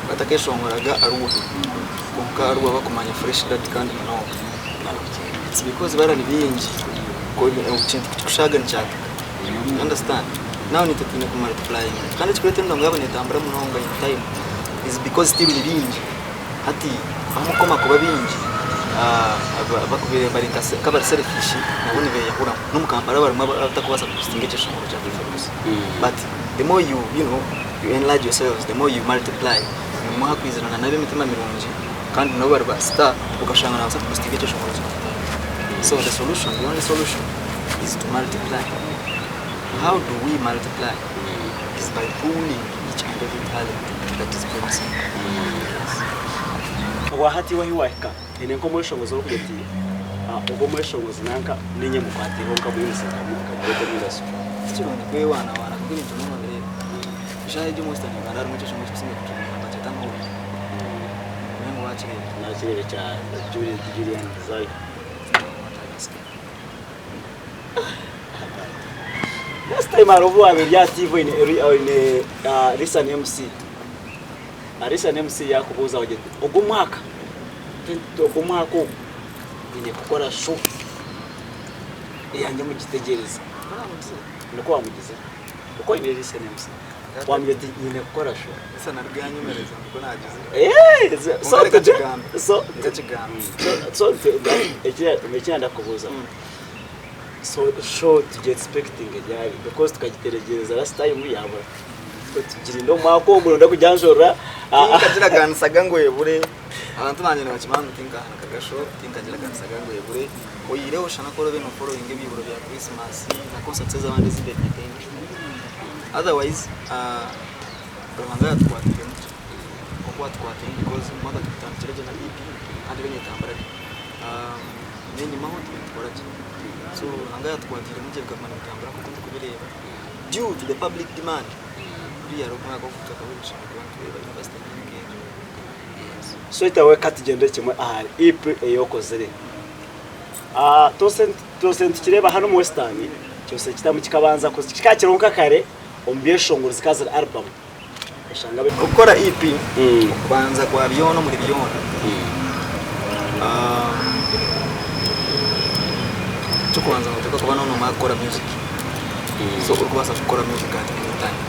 [SPEAKER 1] batakeshongoraga Arua kwonka Arua bakumanya Fresh Daddy kandi munonga. It's because bariya ni baingi, ekintu kukikushaga nikyatuka. You understand? Now nitwe twine ku multiplyinga kandi ekikureeta endongo yaabo netambura munonga in time is because still ni bingi. Hati ahabw'okukoma kuba bingi abakubaire bari nk'abari selfish nabo nibeyahuramu. N'omu Kampala barimu abatakubaasa kupositinga ekyeshongoro kya Feffe But the more you, you know, you enlarge yourselves, the more you multiply, nimwo hakwizirana n'ab'emitima mirungi kandi nabo bari ba star okashanga nabaasa kupositinga ekyeshongoro kikatambura. So the solution, the only solution is to multiply. How do we multiply? Is by pooling each and every talent that is promising. Yes.
[SPEAKER 2] Obwahati iwe ahi wahika haine nk'omweshongozi orikugira oti ogu omweshongozi nanka ninye mukwatireho nkamwimuse nkamureeta omu industry.
[SPEAKER 1] Tikirungi kwewaanawaana kugira ebintu bimwe nobireeba. Eshaaha egi omu Western Uganda harimu ekyeshongo ekikusinga kutrendinga nibakyeta Amahuri. Mbwenu wakireeba?
[SPEAKER 2] Nakireeba ekya Julian Desire. Last time hariho obu waabaire ori aha TV oine oine Lisa na MC. Lisa na MC yaakubuuza ogira oti ogu omwaka ogu omwaka ogu nyine kukora show eyangye mugitegyereze. Nikwo waamugizire. Nikwo oine Lisa na MC. Wamugira oti nyine kukora show.
[SPEAKER 1] Lisa naruga yanyemereza nikwo naagizire.
[SPEAKER 2] So
[SPEAKER 1] Kwonka reka
[SPEAKER 2] tugye
[SPEAKER 1] kigambe.
[SPEAKER 2] so
[SPEAKER 1] Reka kigambe.
[SPEAKER 2] so eki nanda kubuuza. So show tugi expectinge ryari because tukagitegyereza last time yabura tugirinde omwaka ogu noyenda kugyanjurira.
[SPEAKER 1] Tinkagiraganisaga ngu ebure abantu bangye nibakimanya ngu tinkahanikaga show tinkagiraganisaga ngu ebure oyihireho shana ku oraabe noforowinga ebiihuro bya Christmas na concerts ez'abandi ezi mbaire nyetenda otherwise Ruhanga yatukwatiiremu gye nk'oku atukwatiiremu because omwaka tugutandikire gye na EP kandi eriyo netambura gye. N'enyimaho turiyo nitukora gye. So Ruhanga yatukwatiiremu gye bikaguma nibitambura nk'oku turikubireeba due to the public demand. Kuriya hariho omwaka ogu tukaba kuba nitureeba university nyingi nk'egyo. Yes.
[SPEAKER 2] So itawe katugyendere kimwe ahari EP ei okozire. Twose nitukireeba hanu omu Western, kyose ekitamu kikabanza kikaba kiriho nka kare omu byeshongoro zikaba ziri album. Oshanga abe.
[SPEAKER 1] Okukora EP okubanza kwa byona omuri byona ekyokubanza noteekwa kuba nonomara kukora music so orikubaasa kukora music at any time.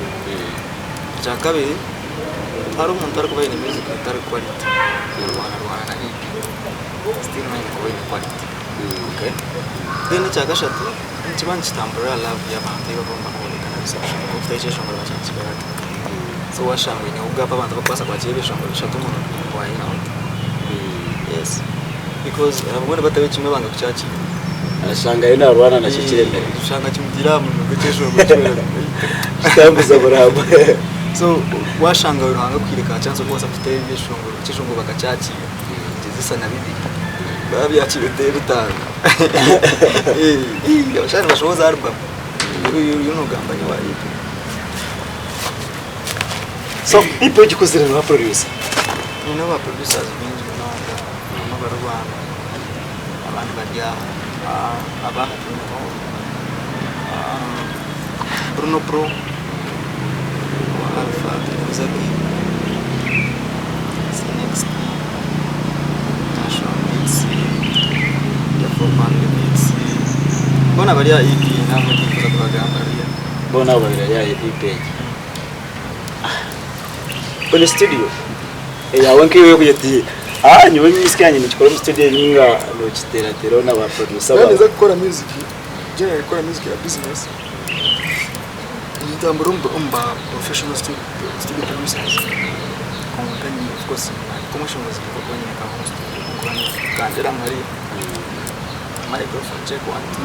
[SPEAKER 1] Ekyakabiri hariho omuntu arikuba aine music etari quality ararwanarwana na EP still nayo eine kuba eine quality okay. Then ekyakashatu nikiba nikitamburira aha love y'abantu ei barikuba nibakoreka na reception ahabw'okuba ekyeshongoro bakyakira bata. So washanga oineho gap abantu abarikubaasa kwakira ebyeshongoro bishatu omu wahika ota. Yes because abamwe nibataho kimwe banga kukyakira.
[SPEAKER 2] Ashanga ariyo naarwana nakyo kiremire.
[SPEAKER 1] Oshanga kimutaire aha munwa gw'ekyeshongoro kyona.
[SPEAKER 2] Kitambuza burambwe.
[SPEAKER 1] So washanga Ruhanga akuhaire ka chance okubaasa kuteera ebyeshongoro, ekyeshongoro bakakyakira nikigyezesa na bibiri. Babyakira oteere bitaano. Abashaija nibashohoza album oriyo nogamba nyowe aha EP.
[SPEAKER 2] So EP ogikozire noha producer?
[SPEAKER 1] Nyine aba producers baingi munonga abamwe bari Rwanda abandi bari aha abaha twineho Bruno Pro owa Alpha twineho Zappy Next National Beats Afro Beats boona bari aha EP nabwo tinkuza kubagamba really.
[SPEAKER 2] Boona abo babiri bari aha EP egi. Oine studio eyawe nk'iwe yokugira oti ah nyowe music yangye ningikora omu studio ninga nokiterateraho na ba producer
[SPEAKER 4] Naaba
[SPEAKER 2] baawe.
[SPEAKER 4] ninza kukora music, generally kukora music ya business, nintambura omu ba professional studio producers.
[SPEAKER 1] Kwonka nyine of course nk'omweshongozi nkokuba nyine ka home studio nkokuba ningambira hariya microphone check one two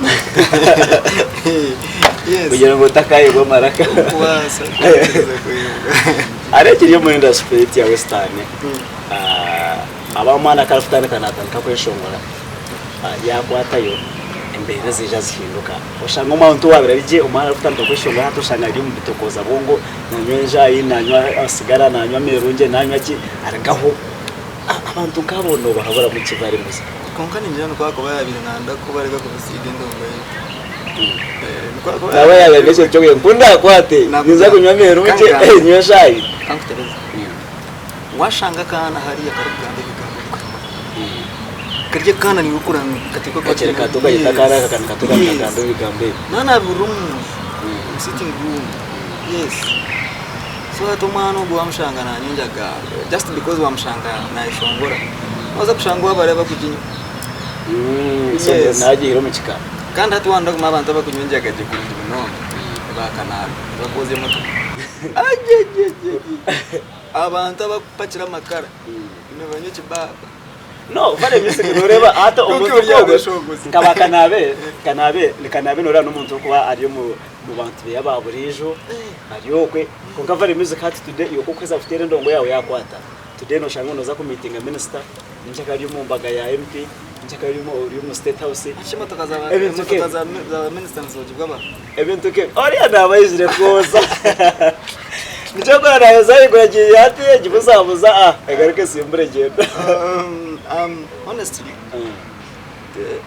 [SPEAKER 1] yes
[SPEAKER 2] Kugira ngu otakayebwa amaraka.
[SPEAKER 1] Okubaasa kuteereza kwebwa.
[SPEAKER 2] Hariho ekiri omu industry yaitu ya western, abamwe omwana ku arikutandika natandika kweshongora. Yaakwatayo, embeera zaija zihinduka. Oshanga omuntu owaabaire ari gye, omwana arikutandika kweshongora hati oshanga ari omu bitokooza bwongo, naanywa enjaayi, naanywa sigara, naanywa ameerungye, naanywa ki, arugaho. Abantu nk'abo noobahaburamu ki bari muzima?
[SPEAKER 1] Kwonka ningira nikwo ahakuba yaabaire nayenda kuba areka kubisiiga endongo ye. Nikwo ahakuba
[SPEAKER 2] Naaba yaabaire aine ekintu ky'okugira ngu ku ndaakwate, ninza kunywa ameerungye, nywe eshaayi.
[SPEAKER 1] Ka nkutereeze. Washanga akaana hariya karikugamba ebigambo bikuhemura. Kari akaana niiwe okuranga kateekwa kuba
[SPEAKER 2] Kakiri
[SPEAKER 1] kaine
[SPEAKER 2] kato okayeta akaana aka
[SPEAKER 1] yes
[SPEAKER 2] kato nikagamba
[SPEAKER 1] yes
[SPEAKER 2] ebigambo ebi.
[SPEAKER 1] Naaba nabihurira omunju omu sitting room yes so hati omwana ogwo wamushanga nanywa enjaga just because wamushanga nayeshongora noza kushanga owabo hariyo abakuginywa
[SPEAKER 2] So
[SPEAKER 1] yes
[SPEAKER 2] nagiihire omu kika.
[SPEAKER 1] Kandi hati wanda kuguma abantu abakunywa enjaga gye kurungi munonga nibakanaabe nibakwozya emotoka agyegyegyegye abantu abakupakira amakara nibanywa ekibaaba.
[SPEAKER 2] No, vale music noreeba hati
[SPEAKER 1] Kwonka
[SPEAKER 2] omuntu
[SPEAKER 1] ori
[SPEAKER 2] nk'ogwo
[SPEAKER 1] abeshongozi.
[SPEAKER 2] nka ba Kanaabe, Kanaabe, ni Kanaabe noreeba n'omuntu orikuba ari omu mu bantu be aba buriijo ari okwe kwonka vale music hati today iwe ku orikuheza kuteera endongo yaawe yaakwata today noshanga ngu nooza kumiitinga minisita nyenkyakare ori omu mbaga ya MP nyenkyakare ori omu ori omu state house
[SPEAKER 1] Hati emotoka za ba
[SPEAKER 2] ebintu
[SPEAKER 1] emotoka
[SPEAKER 2] nk'ebyo
[SPEAKER 1] za za ba minisita nizoogibwa ba?
[SPEAKER 2] Ebintu nk'ebyo oriya naaba aizire kwoza nikyo arikuba naayoza ahaiguru agiihe hati egibuzabuza ah egaruke esimbure egyende.
[SPEAKER 1] Honestly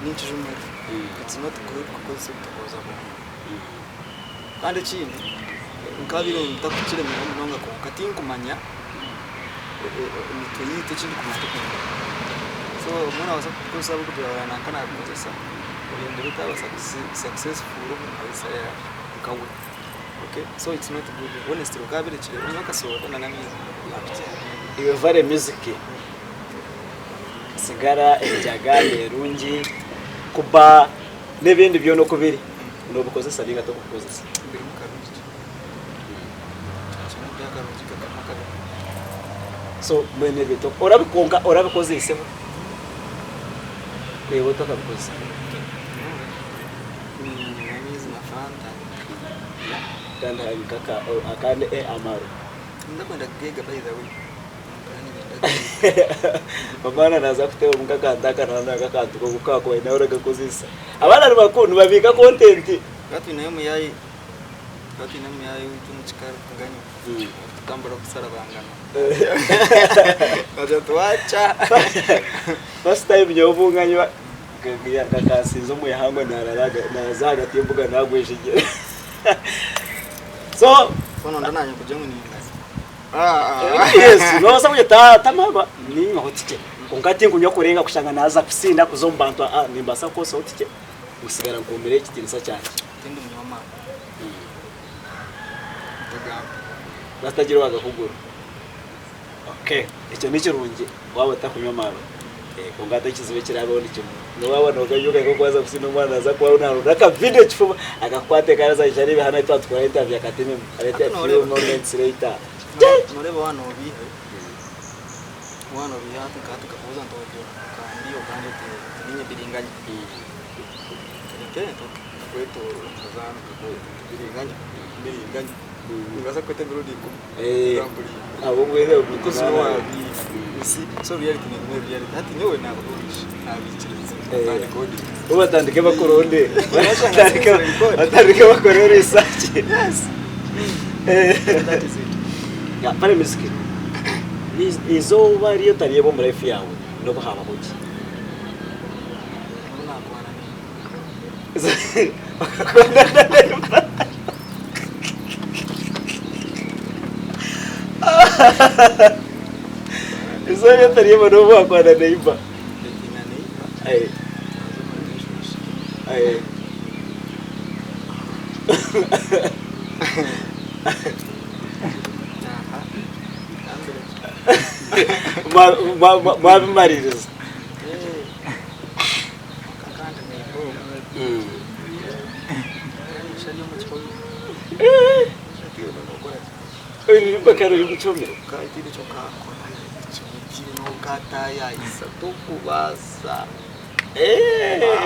[SPEAKER 1] ninkijumira it's not good kukozesa ebitokooza bwongo kandi ekindi nkabaire ntakukiremera munonga kwonka tinkumanya emitwe yaitu ekindikumanya tikumanya so obumwe nobaasa kukozesa ahabw'okugira ngu nanka nabikozesa ohindura otaba successful omu maisha nkawe okay so it's not good honestly okabirekire onywe akasoda na n'amaizi.
[SPEAKER 2] Iwe vare music, sigara, enjaga, amerungi, kuba n'ebindi byona oku biri nobikozesa ninga tokubikozesa?
[SPEAKER 1] Birimu karungi ki? Kimwe bya karungi kakaba kabi.
[SPEAKER 2] So mbwenu ebyo orabikonka orabikoziiseho? Iwe otakabikozesa.
[SPEAKER 1] Niinywa amaizi na fanta.
[SPEAKER 2] Kandi nkaka akandi amaarwa.
[SPEAKER 1] Tindikwenda kugeega by the way. Mpora niinyenda kugeega.
[SPEAKER 2] Omwana naaza kuteeba omuka akantu aka naaba naawe akantu k'oku kaakubaire nawe orakakozesa. Abaana nibabiika content.
[SPEAKER 1] Tukaba twineyo omuyaayi, tukaba twine omuyaayi owaitu omu kika arikuganywa. Arikutambura arikusarabangana. Twatyo twakya.
[SPEAKER 2] First time nyowe obu nkanywa kakansinza omu ihangwe naaza ahagati y'embuga naagwejegyera. So
[SPEAKER 1] So nonda nanye kugira ngu ningaza.
[SPEAKER 2] Yes, nobaasa kugira oti ta maarwa niinywaho tikye. Kwonka tinkunywa kurenga kushanga naaza kusinda kuza omu bantu aa nimbaasa kukotsaho tikye nkusigara nkuumire ekitiinisa kyangye.
[SPEAKER 1] Tindi munywa maarwa. Ntagamba.
[SPEAKER 2] Batagira owagakugura. Okay, ekyo nikirungi waaba otakunywa amaarwa. Kwonka hati ekizibu ekiraabeho ni kimwe, n'obu waaba nooganywa okahika okubanza kusinda omwana naaza kuba naaronda aka video kifuba akakukwate kandi aza aije areebe hanu twaba nitukora interview akatememu areete a few moments later.
[SPEAKER 1] Noreeba waaba nobiiha, waaba nobiiha hati nka hati nkakubuuza nti ogambe ogambe oti ninye biringanya. Nkento nkakwetoroora nkaza hanu nkakweta nti biringanya, biringanya. Nimbaasa kukweta emirundi ikumi.
[SPEAKER 2] Bo batandike bakuronde batandike bakore research. Pare music eizooba eri otaryebwa omu life yaawe nobu haabaho ki? Izooba eri otaryebwa n'obu waakwana neighbour. Mwabimariiriza. Bakara ori mukyome.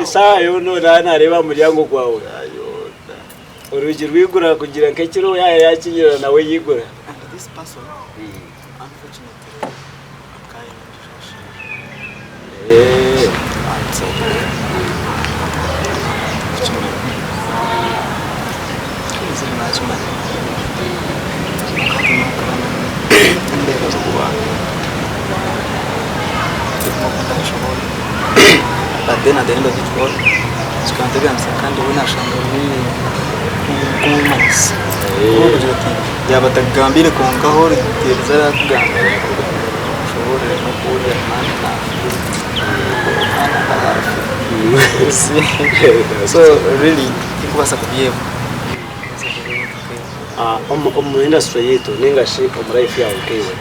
[SPEAKER 2] Eshaaha yoona oraba nareeba aha muryango gwawe. Orwigi rwigura kugira nk'ekiro yaaba yakinyurira nawe yaigura.
[SPEAKER 1] naakimanya. Kwonka hati nyowe nkaba nindeeba z'okuba oku ndabishoboore. But then at the end of it all, kikanteganisa kandi we naashanga ari nk'omumanyisa. Ahabw'okugira oti yaaba atakugambiire kwonka ahu orikuteereza arakugambira akushoboorore n'okuhurira mani naafiire. Omwana akaba afiire. So really tinkubaasa kubyebwa.
[SPEAKER 2] Omu industry yaitu ninga shi omu life yaawe nkaiwe,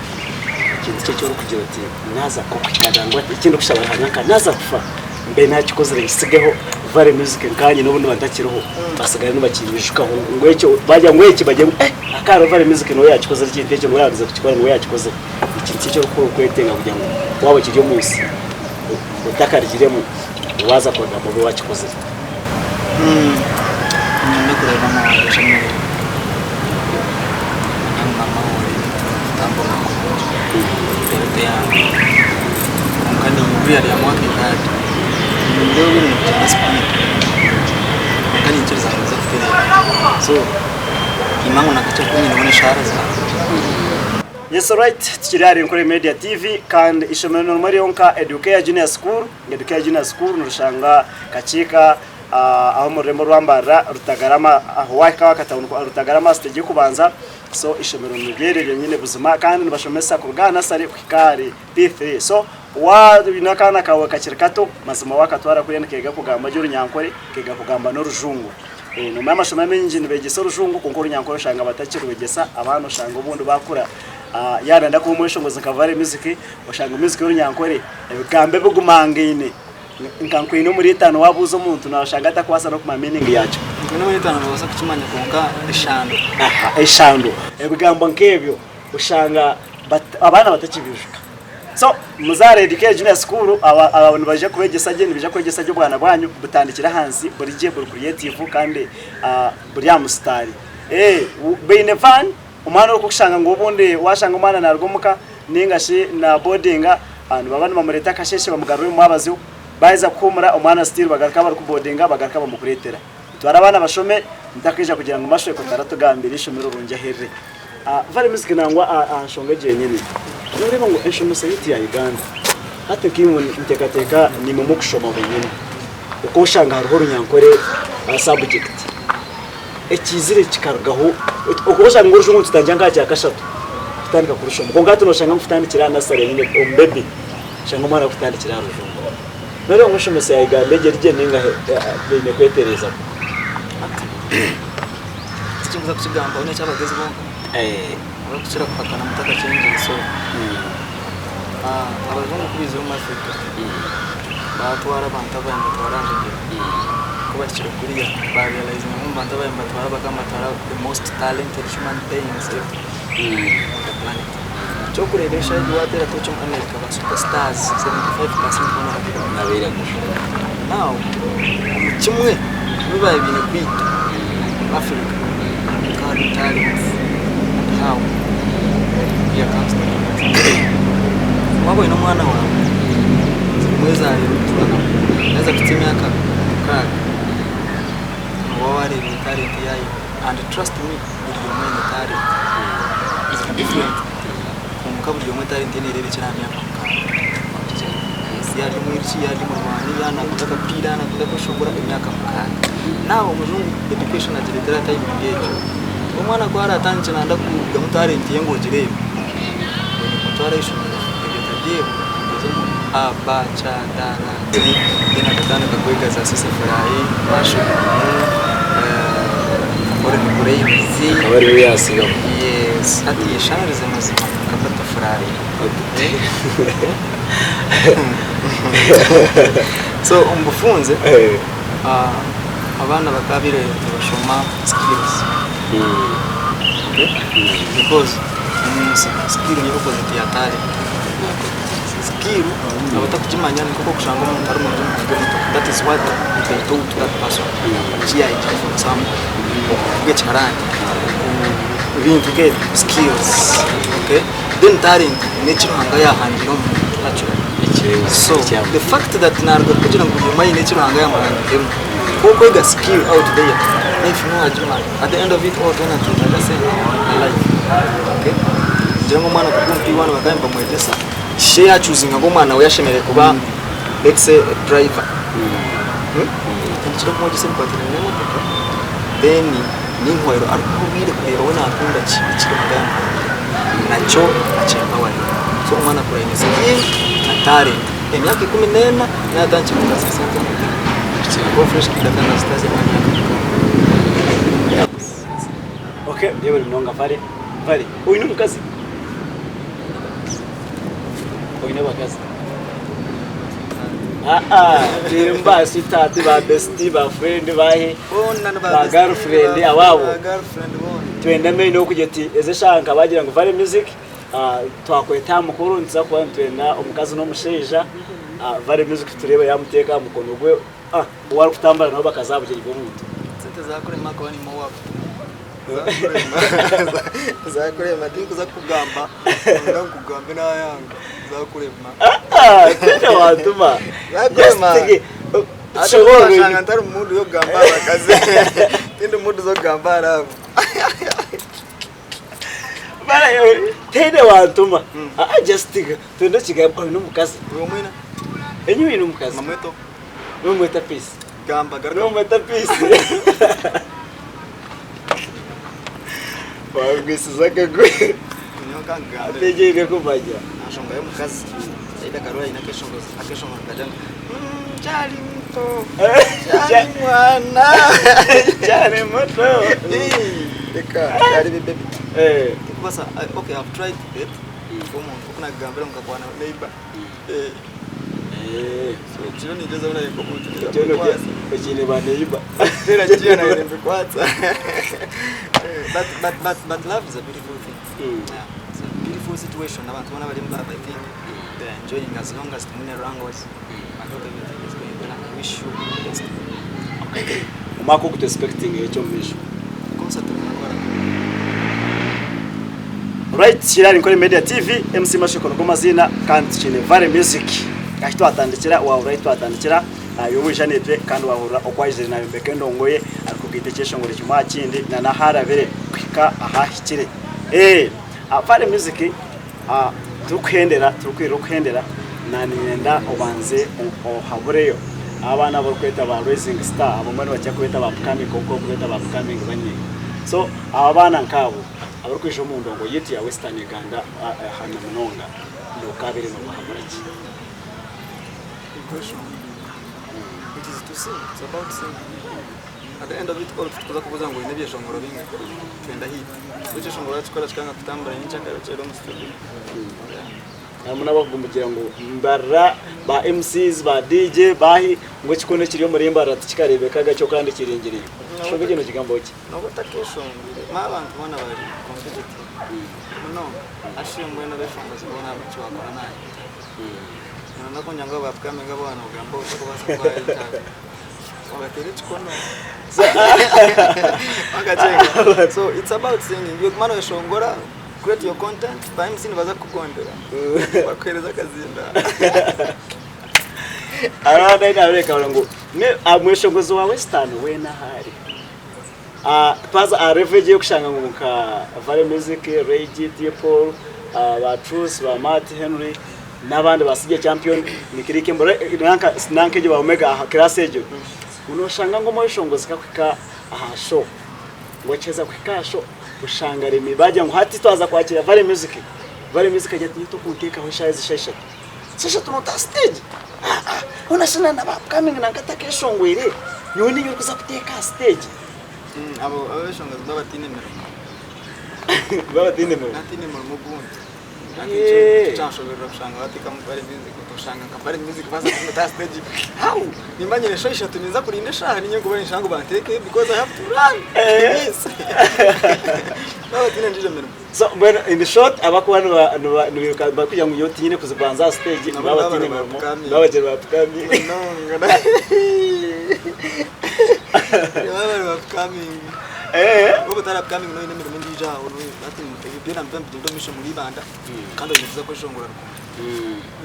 [SPEAKER 2] ekintu ki eki orikugira oti naaza kuhika nangwa eki ndikushaba Ruhanga nka naaza kufa mbe naakikozire nkisigeho Vale Music nkaanye n'obu ndiba ntakiriho basigare nibakinyijukaho ngu ekyo baagira ngu eki bagire ngu eh aka hariho Vale Music niwe yaakikozire ekintu ekyo niwe yaaherize kukikora niwe yaakikozire. Ekintu ki eki orikwetenga kugira ngu waaba okiri omu nsi otakarugiremu waaza kurugamu obe waakikozire?
[SPEAKER 1] Niinyenda kureeba maama wangye ashemereirwe. Niinyenda ngu maama ahurire ntambura kurungi ndeebe yange. Kwonka buriya am working hard. Nindeeba obwire nibugyenda sipiidi kwonka niinyikiriza ngu ninza kutereera. So nimanya ngu nakakye aku nyine mbwenu eshaara zaawe.
[SPEAKER 2] Yes alright tukiri ahari Nkore Media TV kandi eishomero nirimwe ryonka Educare Junior School. Educare Junior School nirishangwa Kakiika aho omu rurembo rwa Mbarara Rutagarama aho wahika aha katawuni ka Rutagarama aha siteegi y'okubanza so eishomero niryo eryo ryonyine buzima kandi nibashomesa kuruga aha nasare kuhika ahari P3 so waaba oine akaana kaawe kakiri kato mazima waakatwara kuriya nikeega kugamba gye orunyankore keega kugamba n'orujungu. Noomanya amashomero amaingi nibeegyesa orujungu kwonka orunyankore oshanga batakirwegyesa abaana oshanga obundi baakura yaaba nayenda kuba omweshongozi nka Vale Music oshanga music y'orunyankore Ebigambo ebigumangaine nka nkwine omuri etaano wabuuza omuntu noshanga atakubaasa n'okumanya meaning yakyo.
[SPEAKER 1] Nkwine omuri etaano nobaasa kukimanya kwonka eshando.
[SPEAKER 2] Aha eshando ebigambo nk'ebyo oshanga abaana batakibijuka. So muzaare DK Junior School aba nibaija kubegyesa gye nibaija kwegyesa gye obwana bwanyu butandikire ahansi buri gye buri creative kandi buri aha musitaari. Baine van Omwana orikukushanga ngu obundi washanga omwana naruga omuka ninga shi na bodinga nibaba nibamureeta akasheeshe bamugarura omu mwabazyo baheza kuhumura omwana still bagaruka abari kubodinga bagaruka bamukureetera. Mutware abaana bashome mutakaija kugira ngu Mashweko taratugambira eishomero rurungi ahu riri. Vale Music nangwa aha nshonga egyo yenyini noreeba ngu enshomesa yaitu ya Uganda hati nkaimwe niteekateeka naimwe mukushoma mwenyini okoshanga hariho orunyankore subject. Ekiizire kikarugaho okuba oshanga ngu orujungu nitutandikira nk'aha kyakashatu kutandika kurushoma kwonka hati noshanga ngu kutandikira aha nasare nyine omu bebi oshanga omwana arikutandikira aha rujungu. Noreeba ngu enshomesa ya Uganda egi eri gye ninga baine kwetereezamu?
[SPEAKER 1] Tikinkuza kukigambaho n'eky'abagyezi bonka abarikukira kuhakana mutakakyengire so abajungu ku baizire omu Africa baatwara abantu ababaire nibatwara aha njegyere ku bahikire kuriya ba realizinga ngu omu bantu ababaire nibatwara bakaba nibatwara the most talented human beings ever on the planet. Eky'okureeba eshaaha egi waateera tooki omu America ba super stars 75% boona n'abairaguju. Now omu kimwe ebi baabaire baine kwita omu Africa hakaba harimu talents and how here comes the point. Waaba oine omwana waawe omwezaarire orikutuura nawe yaaza kuhitsya emyaka mukaaga nooba waareebire talent yaayo and trust me buri omwe aine talent ziri different kwonka buri omwe talent ye neereebekyera aha myaka mukaaga. Yaaba ari omwiriki, yaaba ari omurwani, yaaba naakunda akapiira, yaaba naakunda kweshongora emyaka mukaaga. Now omujungu education agireetera timing egyo. Omwana ku araatandikye nayenda kurugamu talent ye ngu ogireebe, oine kumutwara aha ishomero ebyo akabyega omugyeze omu A, B, C, D, R, T then akatandika kwega za sesefurayi, mushroom, pollen grains.
[SPEAKER 2] Akaba ariyo yaasigamu.
[SPEAKER 1] Yes, hati yeshanurize mazima nka butterfly. So omu bufunze abaana bakabaire nibashoma skills. Okay? Because omunsi skill niyo opposite ya talent. Skill abatakugimanya ni nk'okushanga omuntu ari murungi omu kuvuga emotoka. That is what they taught that person. Eki yaayegire from somewhere. Okuvuga ekiharaani, ebintu nk'ebyo skills. Okay? Then talent n'eki Ruhanga yaahangire omu muntu naturally. So the fact that naaruga kugira ngu buri omwe aine eki Ruhanga yaamuhangiremu, ku okwega skill out there, Life nowagimara. At the end of it all twena nitwetaaga sente na life. Okay? Ngira ngu omwana kuruga omu P1 bakaba nibamwegyesa ishe yachuzinga ngu omwana we ashemereire kuba let's say a driver. Hmm? Tandikira kumwegyesa ebikwatiraine n'emotoka then ninhwairo arikuha obwire kureeba we nakunda ki ekiri magara marungi nakyo akyempowaringa. So omwana akura aine skill na talent. Emyaka 14 natandikire kukozesa sente omu piki ahakuba Fresh Kid akaba nazitaaza emyaka 6.
[SPEAKER 2] Okay, yebare munonga Vale. Vale, oine omukazi? Oine abakazi? Aa, timba sweetheart, ba bestie, ba friend, bahe,
[SPEAKER 1] Boona ni
[SPEAKER 2] ba
[SPEAKER 1] bestie,
[SPEAKER 2] girlfriend
[SPEAKER 1] ba-
[SPEAKER 2] abaabo.
[SPEAKER 1] ba girlfriend boona.
[SPEAKER 2] Twenda mbere n'okugira oti ezi eshaaha nka bagira ngu Vale Music, ah, twakweta aha mukoro nituza kuba nitwenda omukazi n'omushaija, ah, Vale Music tureebe yamuteeka aha mukono gwe, ah, ou arikutambura nabo bakaza aha bugyenyi bw'omuntu.
[SPEAKER 1] Sente zakurema akaba niiwe owakutuma. Zakurema tinkuza kukugamba kwonka nkugambe nayanga zakurema.
[SPEAKER 2] Tine wantuma.
[SPEAKER 1] Zakurema.
[SPEAKER 2] Just
[SPEAKER 1] Ate ntari mu mood yokugamba aha bakazi. Tindi mu mood zokugamba ahari abo.
[SPEAKER 2] Tine wantuma. Just twende okigambe oine omukazi.
[SPEAKER 1] Iwe omwine?
[SPEAKER 2] Enye oine omukazi.
[SPEAKER 1] Bamweta oha?
[SPEAKER 2] Nomweta Peace.
[SPEAKER 1] Gamba garukamu.
[SPEAKER 2] Nomweta Peace. Wangwisiza akagwe.
[SPEAKER 1] Nyowe kankugambe.
[SPEAKER 2] Ategyeire kumanya.
[SPEAKER 1] Aha nshonga y'omukazi, Saidi akarora aine akeshongozi, akeshongoro nikagira ngu "Mm, nkyari muto, nkyari mwana.
[SPEAKER 2] Nkyari muto.
[SPEAKER 1] Ii, Reka, nkyari bibebi.
[SPEAKER 2] Eh.
[SPEAKER 1] Tikubaasa, okay, I've tried to date omuntu, oku nakugambira ngu nkakwana neighbour. Eh.
[SPEAKER 2] Eh.
[SPEAKER 1] So kiro ningyezaho naye nk'omuntu
[SPEAKER 2] Ekyo
[SPEAKER 1] ngira
[SPEAKER 2] okiine ba neighbour.
[SPEAKER 1] Tera kiro naye nimbikwatsa. But but but but love is a beautiful thing. Yeah. It's a beautiful situation. Abantu boona abari omu love I think they are enjoying as long as timwine wrangles. I hope everything is going well and I wish you the best.
[SPEAKER 2] Omwaka ogu tu expectinge eki omu maisho?
[SPEAKER 1] Concert omwaka
[SPEAKER 2] Right, Kirari Nkore Media TV, MC Mashoko nigo maziina kandi tukiine Valley Music. Ahi twatandikira wahurira ahi twatandikira, iwe waija naitwe kandi wahurira oku aizire nayombeka endongo ye arikugaita ekyeshongoro kimwe aha kindi na n'ahu arabire kuhika ahu ahikire. Valley Music turikuhendera turikwirira okuhendera naniinyenda obanze ohabureyo abaana abu orikweta ba Rising Star abamwe nibakira kubeeta ba upcoming kwonka orikubeeta ba upcoming banyingi. So abo abaana nkaabo Abarikwija omu ndongo yaitu ya Western Uganda hanu munonga nokaabire nobahabura ki?
[SPEAKER 1] It is to sing. It's about singing. At the end of it all, titukuza kubuuza ngu oine ebyeshongoro bingahi. Twenda hit. So ekyeshongoro wakikora kikanga kutambura nyekyakare okyere omu studio. Yeah.
[SPEAKER 2] Harimu n'abarikumugira ngu Mbarara ba MCs, ba DJ, baahi ngu ekikondo ekiri omuri Mbarara tikikareebekaga kyo kandi kiringiriyo. Ekyo ekyo nokigambaho ki?
[SPEAKER 1] Noba otakeshongwire manya abantu boona bari competitive munonga actually mbwenu abeshongozi boona ekibakora nahita noronda kugira ngu aba upcoming abo waaba nogamba otakubaasa kubahita obateera ekikono bakakyenga so it's about singing iwe guma noyeshongora create your content ba MC nibaza kukugondera bakuhereze akazinda.
[SPEAKER 2] Hariho abandi nareeba ngu mweshongozi wa western weena ahu ari. Twaza aha level egi ey'okushanga ngu nka Valley Music, Ray G, T Paul, ba Truth, ba Matt Henry n'abandi ba CJ Champion, Nick nanka nanka egyo ba Omega aha class egyo, noshanga ngu omweshongozi kakuhika aha show, ngu akiheza kuhika aha show oshanga aremire bagira ngu hati twaza kwakira Valley Music, Valley Music agira ati nyowe tokunteekaho eshaaha ezi shaaha ishatu. Shaaha ishatu noota aha stage? Hoona shi na ba upcoming nanka atakeshongwire, nyowe ninye orikuza kuteeka aha stage.
[SPEAKER 1] Abo abeshongozi baba bataine mirimo.
[SPEAKER 2] Baba bataine mirimo.
[SPEAKER 1] Bataine mirimo ogundi. Hati kyanshoberera kushanga bateekamu Valley Music, oshanga nka Valley Music baza kumuta aha stage. How? Nimba nyine eshaaha ishatu ninza kurinda eshaaha ninye nkuba ninshanga ngu banteekeyo because I have to run. Yes. Baba bataine endiijo mirimo.
[SPEAKER 2] So mbwenu in short abakuba nibiruka barikugira ngu nyowe tinyine kuzibanza aha stage
[SPEAKER 1] Nabo
[SPEAKER 2] baba
[SPEAKER 1] nabo
[SPEAKER 2] bataine
[SPEAKER 1] bari
[SPEAKER 2] mirimo
[SPEAKER 1] upcoming.
[SPEAKER 2] baba bagire ba upcoming.
[SPEAKER 1] Munonga. Nabo bari upcoming.
[SPEAKER 2] Eh.
[SPEAKER 1] Obu otari upcoming noine emirimo endiijo aho hati ebyo byona nibiba nibigyenda omu maisho muri Ibanda kandi oine kuza kweshongora rukundo.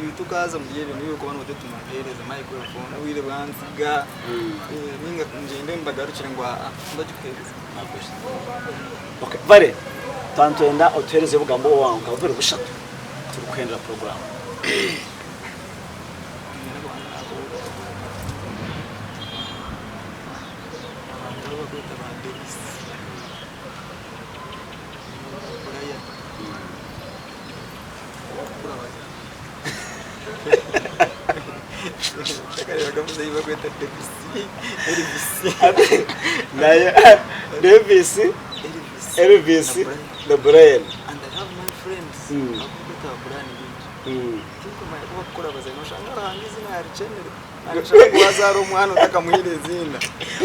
[SPEAKER 1] Iwe tukaaza omuri ebyo niiwe orikuba noogira oti mumpeereze microphone obwire bwantsiga ninga ngyende mbagarukire ngu aa mbagikuheereze.
[SPEAKER 2] Okay, Vale, twaba nitwenda otuheereze obugambo obwawe nka bubiri bushatu turikuhendera puroguraamu.
[SPEAKER 1] Abantu abu barikweta ba Davis na ba Brian.
[SPEAKER 2] Davis, Elvis na Brian.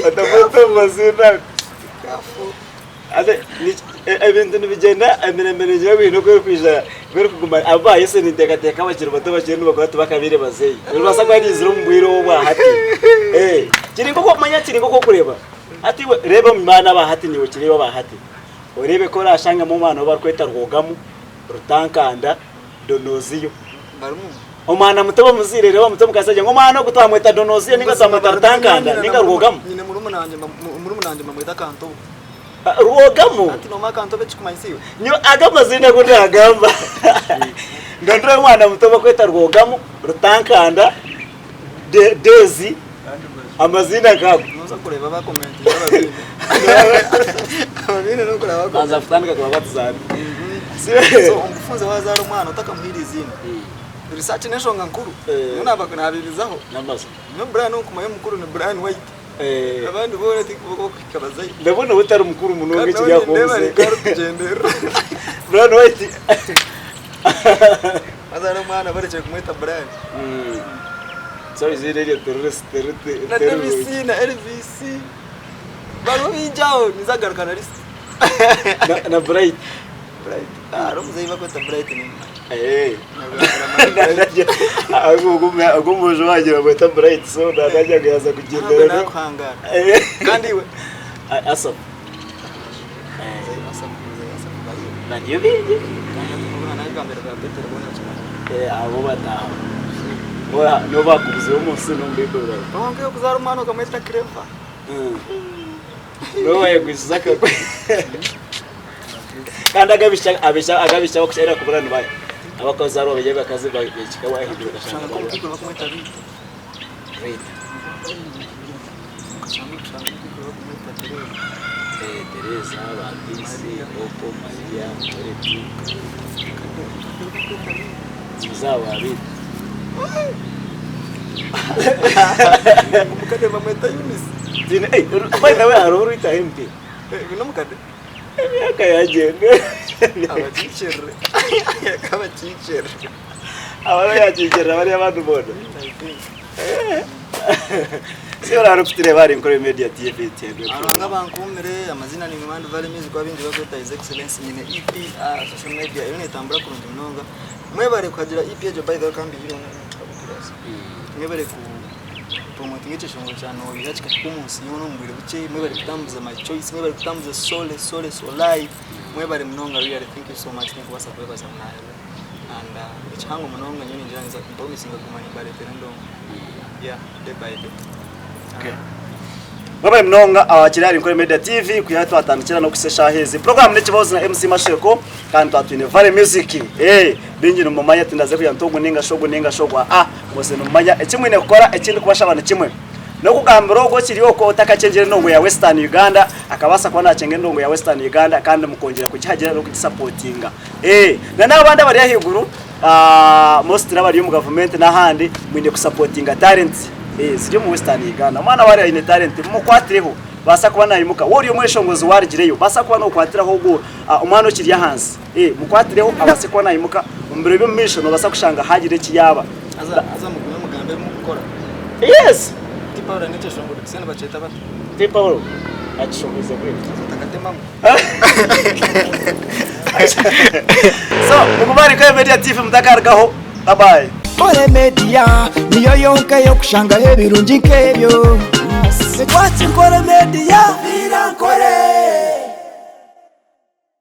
[SPEAKER 2] Otamweta omu maziina ago. Ebintu nibigyenda emirembe negira ngu haine oku erikwija oku erikuguma abu ba Yesu ninteekateeka abakiri bato bakiriyo nibakura tibakabaire bazeeyi. Nibabaasa kuba baizire omu bwire obu obwa hati. Kiri nk'oku omanya kiri nk'oku orikureeba hati iwe reeba omu baana aba hati naiwe okireebe aba hati, oreebe ku oraashangamu omwana ou barikweta Rwogamu, Rutankanda, Donoziyo. Omwana muto bamuzaire reeba bamuta omu kasajja ngu omwana ogu twamweta Donoziyo ninga twamweta Rutankanda ninga Rwogamu.
[SPEAKER 1] Nyine murumuna wangye mbamweta Kantobo.
[SPEAKER 2] Rwogamu.
[SPEAKER 1] Anti nomanya Kantobo ekikumanyisa iwe?
[SPEAKER 2] Nyowe aga amaziina agu nagamba ndondire omwana muto bakweta Rwogamu, Rutankanda, Dezi, amaziina nk'ago.
[SPEAKER 1] Noza kureeba bakomentinga ababiine. Ababiine nokureba
[SPEAKER 2] Banza
[SPEAKER 1] bakomentinga.
[SPEAKER 2] kutandika kubabatiza.
[SPEAKER 1] So omufunze wazaara omwana otakamuhaire eiziina. Research n'enshonga nkuru. Nyowe naaba nabibizaho.
[SPEAKER 2] N'amazima.
[SPEAKER 1] Nyowe Brian ou nkumanya omukuru ni Brian White. Abandi boona tikuhika bazayo.
[SPEAKER 2] Ndabona we otari mukuru munonga
[SPEAKER 1] Kandi
[SPEAKER 2] ekiri
[SPEAKER 1] nawe
[SPEAKER 2] aha kuba
[SPEAKER 1] nindeeba
[SPEAKER 2] omuzeeyi.
[SPEAKER 1] ari nkarikugyendera.
[SPEAKER 2] Brian White.
[SPEAKER 1] Wazaara omwana barekye kumweta Brian.
[SPEAKER 2] So eiziina eryo tiriri tiriri
[SPEAKER 1] Na
[SPEAKER 2] tirirungi.
[SPEAKER 1] Davis na Elvis. Bariho baingi aho ninza kugaruka na list.
[SPEAKER 2] Na na Bright.
[SPEAKER 1] Bright. Ah, hariho omuzeeyi barikweta Bright nimumanya.
[SPEAKER 2] Eh. Ogu omwojo wangye bamweta Bright so nagira ngu yaaza kugyendera.
[SPEAKER 1] Ntabwo nakuhangara. Kandi iwe?
[SPEAKER 2] Asaph. Bariyo baingi. Abo bataaha. Nibo baakubuzire omu nsi n'omu Baiburi barimu.
[SPEAKER 1] Kwonka okuzaara omwana okamweta Clever.
[SPEAKER 2] Niwe waayegwisize akagwe. Kandi agabishiki agabishiki abakukyarira kubura nibahi? Abakazaarwa bari abakazi bahikika ahaiguru okashanga
[SPEAKER 1] Oshanga
[SPEAKER 2] barura.
[SPEAKER 1] nk'omukaikuru bakumweta Rita.
[SPEAKER 2] Rita.
[SPEAKER 1] Okashanga oshanga omukaikuru bakumweta Tereza.
[SPEAKER 2] Eh, Tereza, ba Peace, Hope, Maria, Goreti. Muzaa wa Rita.
[SPEAKER 1] Omukade bamweta Eunice.
[SPEAKER 2] Tine, eh, by the way, hariho Rita MP.
[SPEAKER 1] Eh, n'omukade.
[SPEAKER 2] Emyaka yagyenda.
[SPEAKER 1] Abakiikirire. Abakiikirire.
[SPEAKER 2] Abariyo yakiikirira bariya abandi boona. Si orari kutureeba ahari Nkore Media TV TNW.
[SPEAKER 1] Ruhanga bankuumire amazina ni Mandi Valley Music abingi bakweta His Excellence nyine EP aha social media eriyo netambura kurungi munonga. Mwebare kuhagira EP egyo by the way kambihireho Mwebare ku promotinga ekyeshongoro kya Nooyiha kikahika omu nsi yoona omu bwire bukye. Mwebare kutambuza My Choice, mwebare kutambuza Sole Sole Solai. Mwebare munonga really thank you so much tinkubaasa kubebaza munahebwa. And ekihango munonga nyowe ningira ninza promisinga kuguma nimbaretera endongo. Yeah, day by day.
[SPEAKER 2] Okay. Mwebare munonga abakiri ahari Nkore Media TV kwiha ahu twatandikira n'okuhitsya eshaaha ezi. Puroguraamu n'ekiboozi na MC Masheko kandi twaba twine Valley Music. Eh, baingi nimumanya tindaze kugira nti ogu ninga shi ogu ninga shi ogu aa mwose nimumanya eki mwine kukora eki ndikubashaba ni kimwe. N'okugambira ogwo okiri okwo otakakyengire endongo ya Western Uganda akabaasa kuba naakyenga endongo ya Western Uganda kandi mukongyera kugihagira n'okugisapotinga. Eh, na n'abandi abari ahaiguru ah, mostly abari omu gavumenti n'ahandi mwine kusapotinga talent eh, ziri omu Western Uganda. Omwana waaba aine talent mumukwatireho baasa kuba naimuka. Waaba ori omweshongozi waarugireyo baasa kuba nookwatiraho ogwo ah, omwana okiri ahansi eh, mukwatireho abaase kuba naimuka omu biro by'omu maisho noobaasa kushanga haagira eki yaaba.
[SPEAKER 1] Haza haza mugume mugambe ebi murikukora.
[SPEAKER 2] Yes!
[SPEAKER 1] T Paul n'ekyeshongoro kise nibakyeta bata?
[SPEAKER 2] T Paul akishongoize bwenu.
[SPEAKER 1] Haza otakatemamu.
[SPEAKER 2] So, mugume ahari Nkore Media TV mutakarugaho. Bye bye.
[SPEAKER 3] Nkore Media niyo yonka ey'okushangaho ebirungi nk'ebyo. Twaki Nkore Media, Nkore.